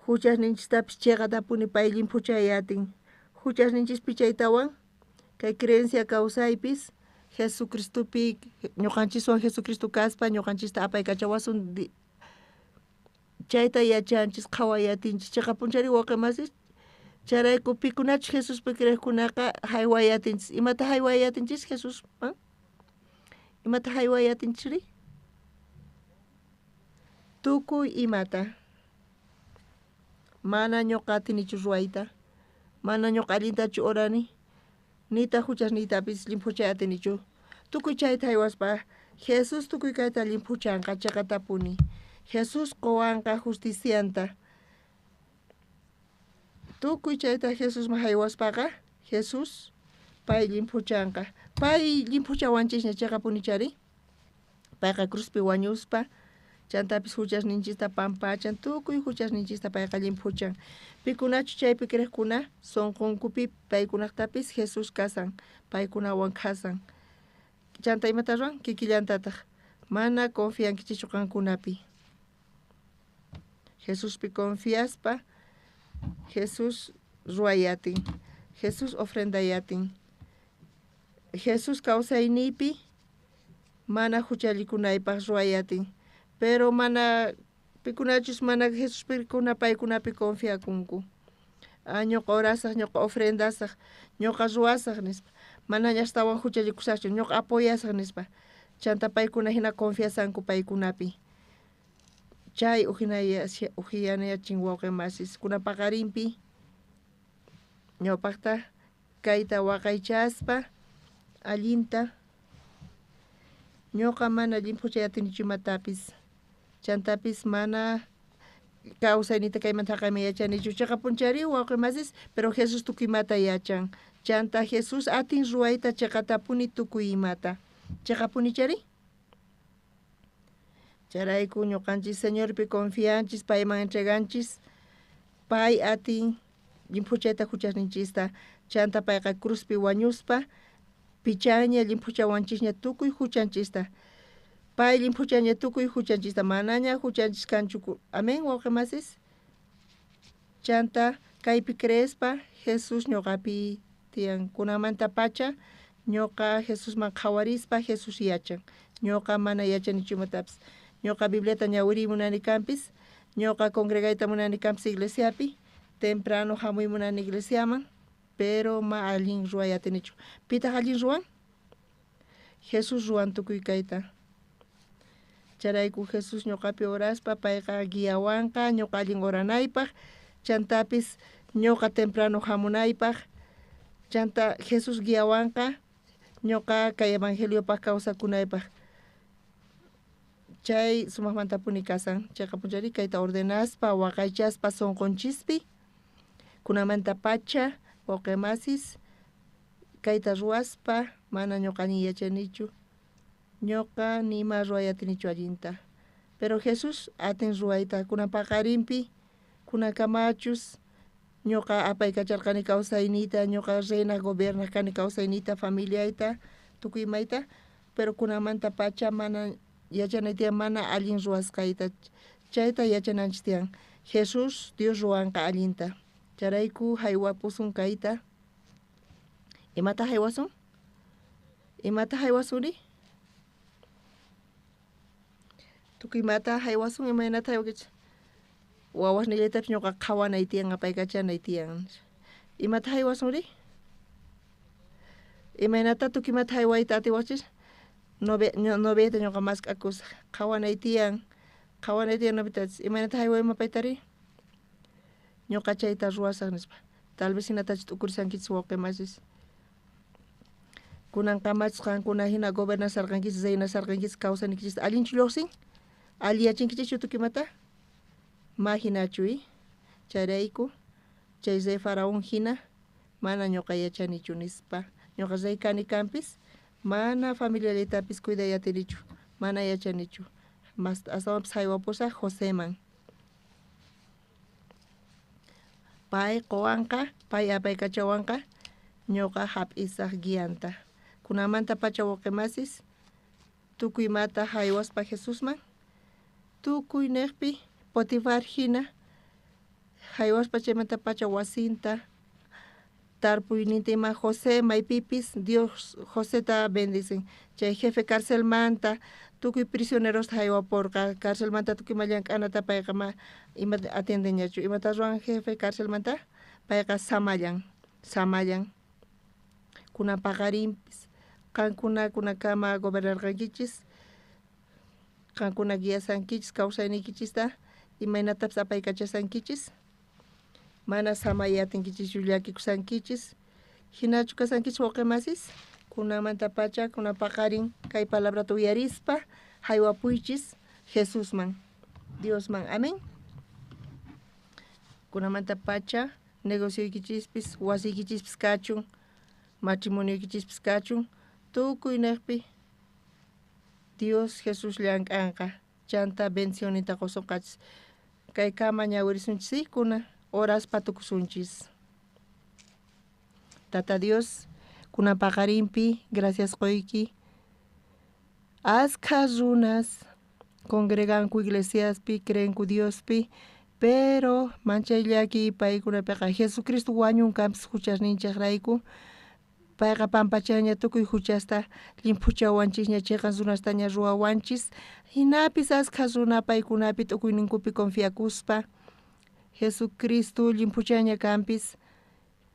Huchasninchistapis chiqatapuni pay llimphuchay atin. Huchasninchispi chaytawan kay creencia kawsaypis Jesucristopi ñuqanchiswan Jesucristo kaspa ñuqanchista apaykachawasun chayta yachanchis qhawayatinchis chiqapunchari wawqi masis. Chayrayku pikunachus Jesuspi creeqkunaqa haywayatinchis. Imata haywayatinchis Jesusman? Imata haywayatinchis? Tukuy imata. Mana ñuqa atinichu ruwayta, mana ñuqa allintachu orani, nitaq huchasniytapis llimphuchay atinichu. Tukuy chayta haywaspa Jesús tukuy kayta llimphuchanqa chiqatapuni. Jesús qowanqa justicianta. Tukuy chayta Jesusman haywaspaqa, Jesús Pay llimphuchanqa. Pay llimphuchawanchisña cheqapunichari. Payqa cruzpi wañuspa, chantapis huchasninchista pampachan, tukuy huchasninchista payqa llimphuchan. Pikunachu chaypi creqkuna sonqonkupi paykunaqtapis Jesús kasan, paykunawan kasan. Chanta imata ruwan? Kikillantataq. Mana confiankichichu qankunapi. Jesuspi confiaspa, Jesús ruwayatin, Jesús ofrendayatin. Jesús kawsaynipi mana huchallikunaypaq ruwayatin. Pero mana pikunachus mana Jesuspi kuna paykunapi confiakunku. Ah, ñuqa orasaq, ñuqa ofrendasaq, ñuqa ruwasaq nispa. Manaña astawan huchallikusaqchu, ñuqa apoyasaq nispa. Chanta paykuna hina confiasanku paykunapi. Chay ujinayachin wawqi masis kuna paqarinpi ñawpaqta kayta waqaychaspa allinta ñuqa mana llimphuchayatinichu imatapis. Chantapis mana kawsayniyta kaymanta haqayman yachanichu. Cheqapunchari wawqi masis, pero Jesús tukuy imata yachan. Chanta Jesús atin ruwayta cheqatapuni tukuy imata. Cheqapunichari? Chayrayku ñuqanchis Señorpi confianchis, payman entreganchis, pay atin llimphuchayta huchasninchista. Chanta payqa cruzpi wañuspa, pichaña llimphuchawanchisña tukuy huchanchista. Pay llimphuchaña tukuy huchanchista, manaña huchanchis kanchu. Amén, wawqi masis. Chanta kaypi creespa Jesús ñuqapi tiyan. Kunamanta pacha ñuqa Jesusman qhawarispa Jesús yachan. Ñuqa mana yachanichu imatapis. Ñuqa Bibliata ñawiriy munani kanpis, ñuqa congregayta munani kanpis iglesiapi, temprano hamuy munani iglesiaman, pero ma allin ruway atinichu. Pitaq allin ruwan? Jesús ruwan tukuy kayta. Chayrayku Jesús ñuqapi oraspa payqa guiawanqa ñuqa allin oranaypaq, chantapis ñuqa temprano hamunaypaq, chanta Jesús guiawanqa ñuqa kay evangeliopaq kawsakunaypaq. Chay sumaqmantapuni kasan. Chayqa punchari kayta ordenaspa waqaychaspa sonqonchispi kunamanta pacha wawqi masis kayta ruwaspa mana ñuqa allin yachanichu. Ñuqa nima ruway atinichu allinta. Pero Jesús atin ruwayta kunan paqarinpi kunakamachus ñuqa apaykacharqani kawsayniyta, ñuqa reina gobernaq kani kawsayniyta, familiayta, tukuy imayta, pero kunamanta pacha mana yachanay tiyan mana allin ruwasqayta. Chayta yachananchis tiyan. Jesús Dios ruwanqa allinta. Chayrayku haywapusun kayta. Imata haywasun? Imata haywasunri? Tukuy imata haywasun, imaynata haywakichis? Wawasnillaytapis ñuqa qhawanay tiyan, apaykachanay tiyan. Imata haywasunri? Imaynata tukuy imata haywayta atiwachis? Noviayta ñuqa mask'akusaq. Qhawanay tiyan, qhawanay tiyan noviatachis. Imaynata haywayman paytari? Ñuqa chayta ruwasaq nispa. Tal vez hinatachis t'ukurishankichis wawqi masis. Kunan kamachis qankuna hina gobernasarqankichis, reinasarqankichis, kawsanikichis. Allinchu lluqsin? Alliyachinkichikchu tukuy imata? Ma hinachu, Chayrayku chay rey faraón hina mana ñuqa yachanichu nispa. Ñuqa rey kani kanpis, mana familiallaytapis cuiday atinichu, mana yachanichu. Mas astawanpis haywapusaq Joseman. Pay quwanqa, pay apaykachawanqa, ñuqa hap'isaq guianta. Kunamanta pacha wawqi masis, tukuy imata haywaspa Jesusman, tukuy niqpi Potifar hina haywaspa chaymanta pacha wasinta, tarpuyninta ima José maypipis Dios Joseta bendicen. Chay jefe carcelmanta tukuy prisionerosta haywapurqa, carcelmanta tukuy ima llank'anata payqa ma ima atiendeñachu. Imata ruwan jefe carcelmanta? Payqa samallan, samallan. Kunan paqarinpis qankuna kunakama gobernarqankichis, qankuna guiasankichis kawsayniykichista, imaynatapis apaykachasankichis, mana samay atinkichischu llakikusankichis. Hinachu kasankichis wawqi masis? Kunamanta pacha, kunan paqarin kay palabrata uyarispa haywapuychis Jesusman, Diosman. Amén. Kunamanta pacha negocioykichispis, wasiykichispis kachun. Matrimonioykichispis kachun tukuynejpi Dios Jesús llank'anqa chanta bendicioninta qosonqachis. Kaykama ñawirisunchis kuna oraspa tukusunchis. Tata Dios, kunan paqarinpi gracias qoyki. Askha runas congreganku iglesiaspi, creenku Diospi, pero manchay llaki paykunapiqa Jesucristo wañunkanpis huchasninchejrayku. Payqa pampachaña tukuy huchasta llimphuchawanchisña chiqan runastaña ruwawanchis. Hinapis askha runa paykunapi tukuyninkupi confiakuspa Jesucristo llimphuchaña kanpis,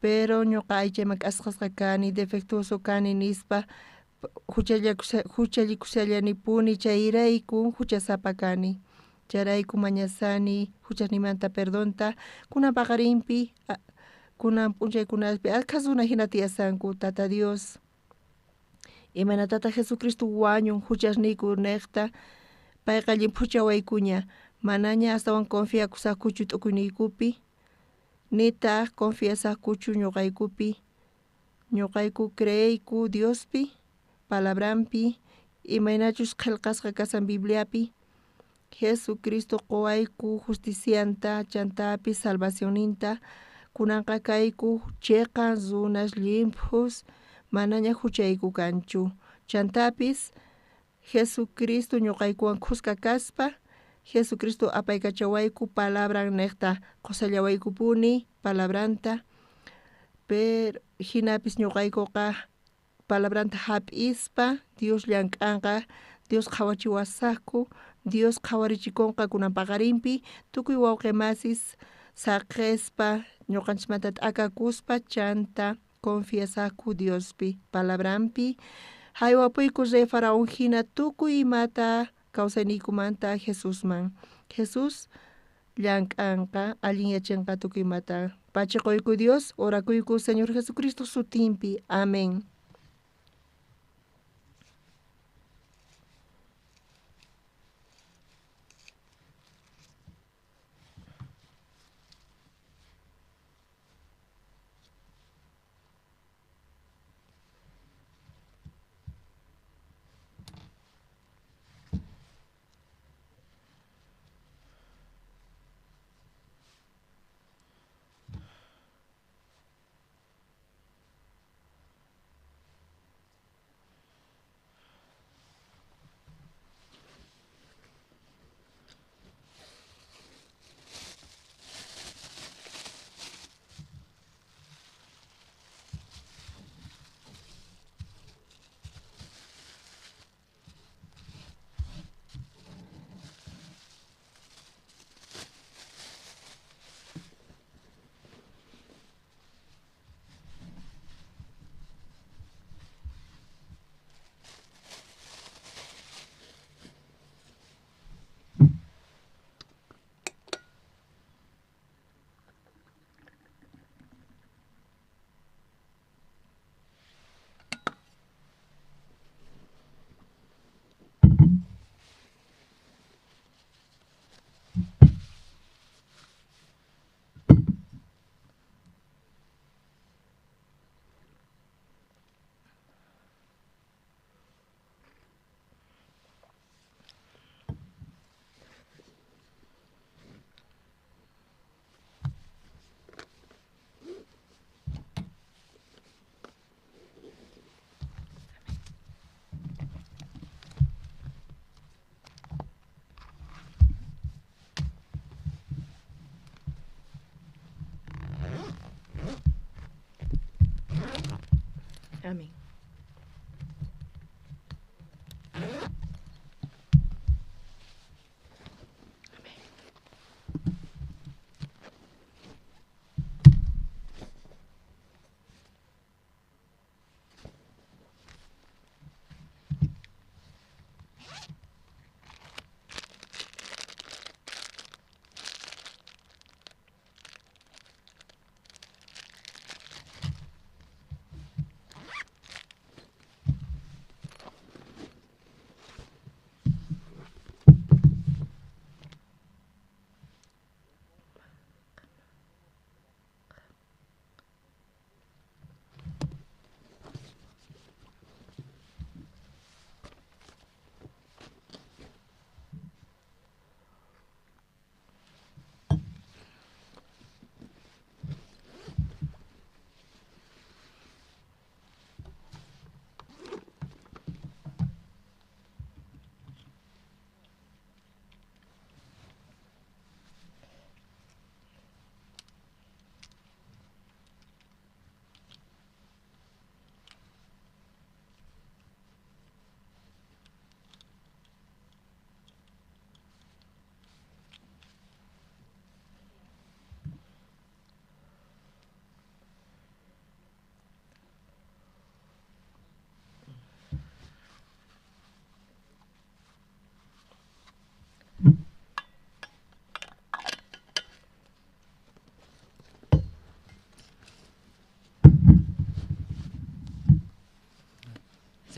pero ñuqa aychayman k'asqasqa kani, defectuoso kani nispa huchallikushallanipuni chayrayku huchasapa kani. Chayrayku mañasani huchasninmanta perdonta kunan paqarinpi kunan p'unchaykunapi askha runa hina tiyasanku Tata Dios. Imaynatata Jesucristo wañun huchasniyku nejta payqa llimphuchawaykuña manaña astawan confiakusaqkuchu t'ukuyniykupi nitaq confiasaqkuchu ñuqaykupi. Ñuqayku creeyku Diospi, palabranpi, imaynachus qhillqasqa kasan Bibliapi. Jesucristo quwayku justicianta chantapis salvacionninta kunanqa kayku chiqan runas llimphus manaña huchayku kanchu. Chantapis Jesucristo ñuqaykuwan khuska kaspa Jesucristo apaykachawayku palabran nejta qosallawaykupuni palabranta, pero hinapis ñuqaykuqa palabranta hap'ispa Dios llank'anqa, Dios qhawachiwasaqku, Dios qhawarichikunqa kunan paqarinpi tukuy wawqi masis saqespa ñuqanchismanta t'akakuspa chanta confiasaqku Diospi palabranpi. Haywapuyku rey Faraón hina tukuy imata kawsayniykumanta Jesusman. Jesús llank'anqa allinyachinqa tukuy imata. Pachiquyku Dios, orakuyku Señor Jesucristo sutinpi. Amén. Amén.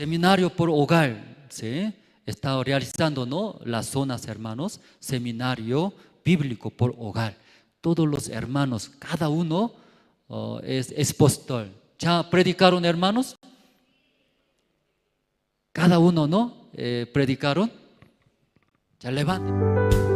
Seminario por hogar, ¿sí? Está realizando, ¿no? Las zonas, hermanos, seminario bíblico por hogar. Todos los hermanos, cada uno es expositor. ¿Ya predicaron, hermanos? Cada uno, ¿no? Predicaron. Ya levanten.